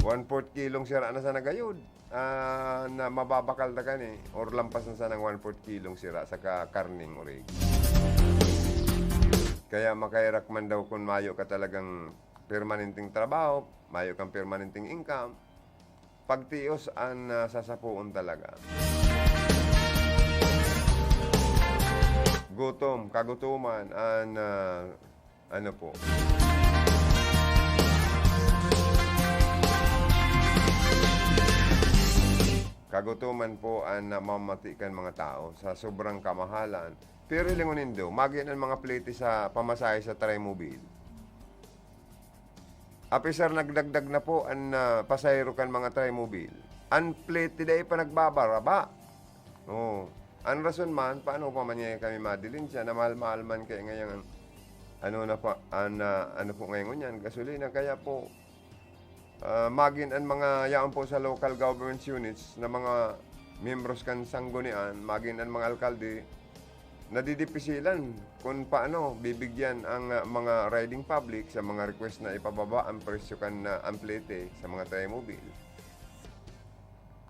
One-fourth kilong sira na sa nagayod. Ah, na mababakal na kani or lampas na sanang one-fourth kilong sira saka karneng orig. Kaya makaherak man daw kun mayo ka talagang permanenteng trabaho, mayo kang permanenteng income, pagtios an, ah, sasapoon talaga. Gutom, kagutoman an, ah, ano po? Kagutoman po an namamati kan mga tao sa sobrang kamahalan. Pero hilingon nindo, magin an mga plete sa pamasahe sa Trimobile. Apisar nagdagdag na po an, ah, pasahero kan mga Trimobile. An plete dai pa nagbabaraba. Oh, an rason man, paano pa man niya kami madilin siya na mahal-mahal man kaya ngayon, ano na pa, an, ah, ano po ngayon yan, gasolina. Kaya po, ah, magin an mga yaon po sa local government units na mga miyembros kan sanggunian, magin an mga alkalde, nadidipisilan kun paano bibigyan ang, ah, mga riding public sa mga request na ipababa ang presyo kan, ah, amplete sa mga Trimobile.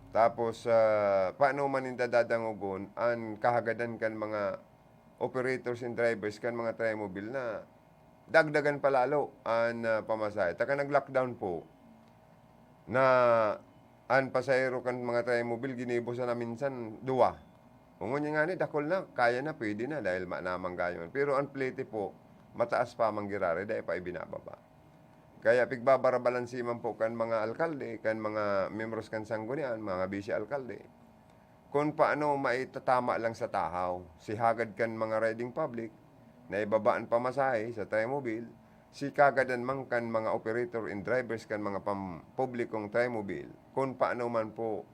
Tapos, ah, paano man ninda dadangogon an kahagadan kan mga operators and drivers kan mga Trimobile na dagdagan pa lalo an, ah, pamasahe? Taka nag-lockdown po na an pasahero kan mga Trimobile ginibo sana minsan duwa. Ngunyan ngani, dakul na, kaya na, pwede na, dahil ma-, naman gayon. Pero an plete po, mataas pa man giraray, dai pa ibinababa. Kaya pigbabarabalansi man po kan mga alkalde, kan mga miyembros kan sanggunian, mga bise alkalde, kun paano maitatama lang sa tahaw, si hagad kan mga riding public, na ibaba an pamasahe sa Trimobile, si kagadan man kan mga operator and drivers kan mga pampublikong Trimobile, kun paano man po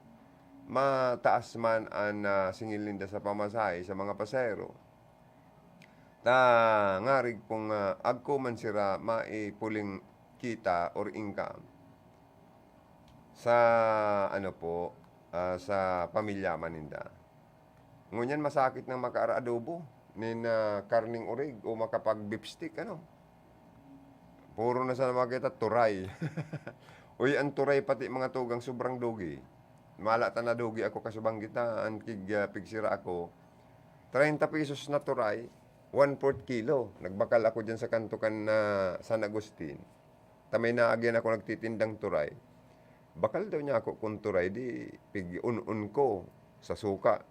mataas man an, ah, singil ninda sa pamasahe sa mga pasahero. Ta ngarig pong, ah, agko man sira maipuling kita or income sa, ano po, ah, sa pamilya man ninda. Ngunyan masakit nang makaar-adobo nin, ah, karneng orig o makapag-beef steak, ano? Puro na sana makita, turay. Uy, ang turay pati mga tugang sobrang dugi. Mala ta nadugi ako, kasubang kita, an kig, ah, pigsira ako, treinta pesos na turay, one-fourth kilo. Nagbakal ako diyan sa kanto kan, ah, San Agustin. Ta may naagyan ako nagtitindang turay. Bakal daw niya ako kun turay, di pig-un-un ko sa suka.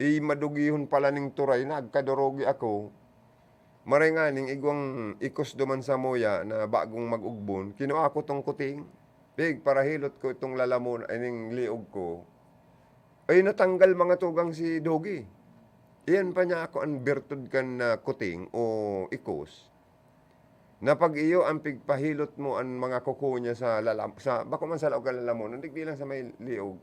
I, madugihon pala ning turay, nagkadurugi ako. Maray nganing igwang ikos duman samuya na bagong mag-ugbon, kinua ko tong kuting. Pig, parahilot ko itong lalamon, ining liog ko. Ay, natanggal mga tugang si Dogi. Iyan pa niya ako an birtud kan, ah, kuting o ikos. Na pag iyo an pigpahilot mo an mga kuko niya sa lalam-, sa, bako man sa laog kan lalamon, digdi lang sa may liog.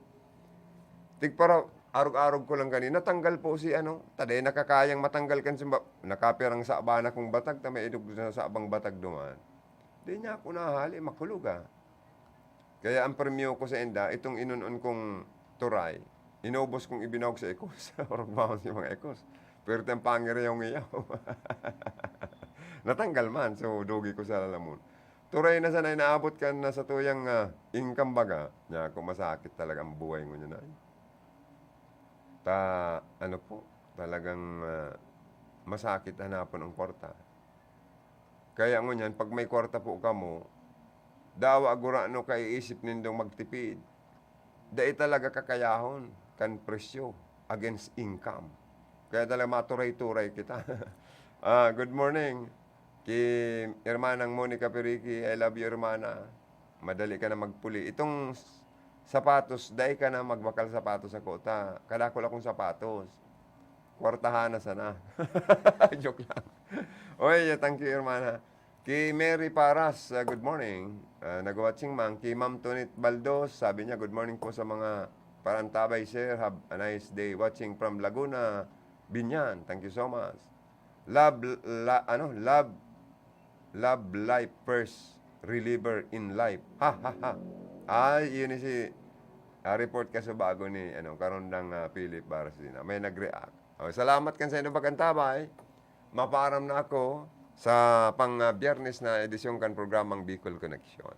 Tigpara-, arog-arog ko lang kanina, natanggal po si ano, ta dai na kakayang matanggal kan sumba-, nakapirang sa abana kong batag, ta may idog sa, sa abang batag duman. Di niya ako nahali, makulog, ah. Kaya ang premyo ko sa inda, itong inun-on kong turay, inubos kong ibinawag sa ikos. Orog bawon sa mga ikos. Pero itong pangiriyaw-ngiyaw. Natanggal man, so dugi ko sa lalamon. Turay na sana inaabot kan na sa tuyang, ah, income baga. Niya ako, masakit talaga ang buhay ngunyan ay. Ta, ano po, talagang, ah, masakit hanapon ang kwarta. Kaya ngunyan, pag may kwarta po kamo, dawa gurano kaiisip nindong magtipid. Dai talaga kakayahon kan presyo against income. Kaya talaga maturay-turay kita. Ah, good morning. Ki Hermanang Monica Periki, I love you, hermana. Madali ka na magpuli. Itong s-, sapatos, dai ka na magbakal sapatos ako ta. Kadakul akong sapatos. Kwartahan na sana. Joke lang. Oy, thank you, hermana. Ki Mary Paras, ah, good morning. Ah, nag-watching man. Ki Ma'am Tonit Baldos, sabi niya, "Good morning po sa mga parantabay, sir. Have a nice day. Watching from Laguna, Binyan. Thank you so much." Love, la-, ano, love, love life first, reliever in life. Ha, ha, ha. Ay, yun si, ah, report ka sa bago ni, ano, Karondang, ah, Philip Barcina. May nag-react. Oh, salamat kan sa inyong pag-antabay. Mapaaram na ako sa pang, ah, Biyernes na edisyon kan programang Bicol Connection.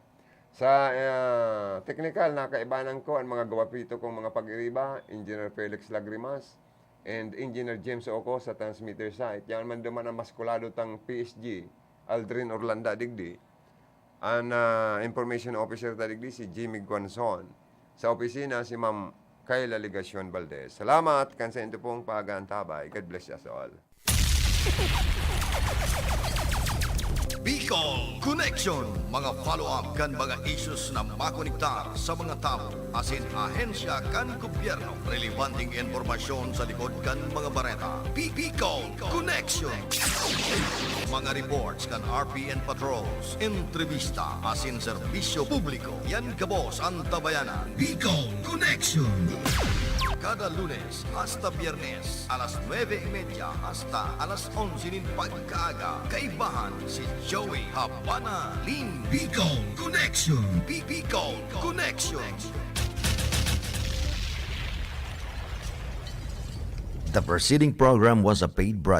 Sa, ah, teknikal, nakaibanan ko an mga gwapito kong mga pag-iriba, Engineer Felix Lagrimas and Engineer James Oco sa transmitter site. Yan man duman ang maskulado tang P S G, Aldrin Orlanda digdi. An, ah, information officer ta digdi si Jimmy Guanzon. Sa opisina, si Ma'am Kayla Legacion Valdez. Salamat kan sa inyo pong pag-aantabay. God bless us all. Bicol Connection, mga follow-up kan mga issues na makonektar sa mga tawo asin ahensya kan gobyerno. Relevanteng impormasyon sa likod kan mga bareta. Bi- Bicol Connection. Mga reports kan R P N patrols, entrevista asin serbisyo publiko. Yan gabos an tabayanan. Bicol Connection. Kada Lunes hasta Biyernes, alas nuebe y media hasta alas onse nin pagkaaga, kaibahan si Joey Habana Lim. Bicol Connection. Bi- Bicol Connection. The preceding program was a paid broadcast.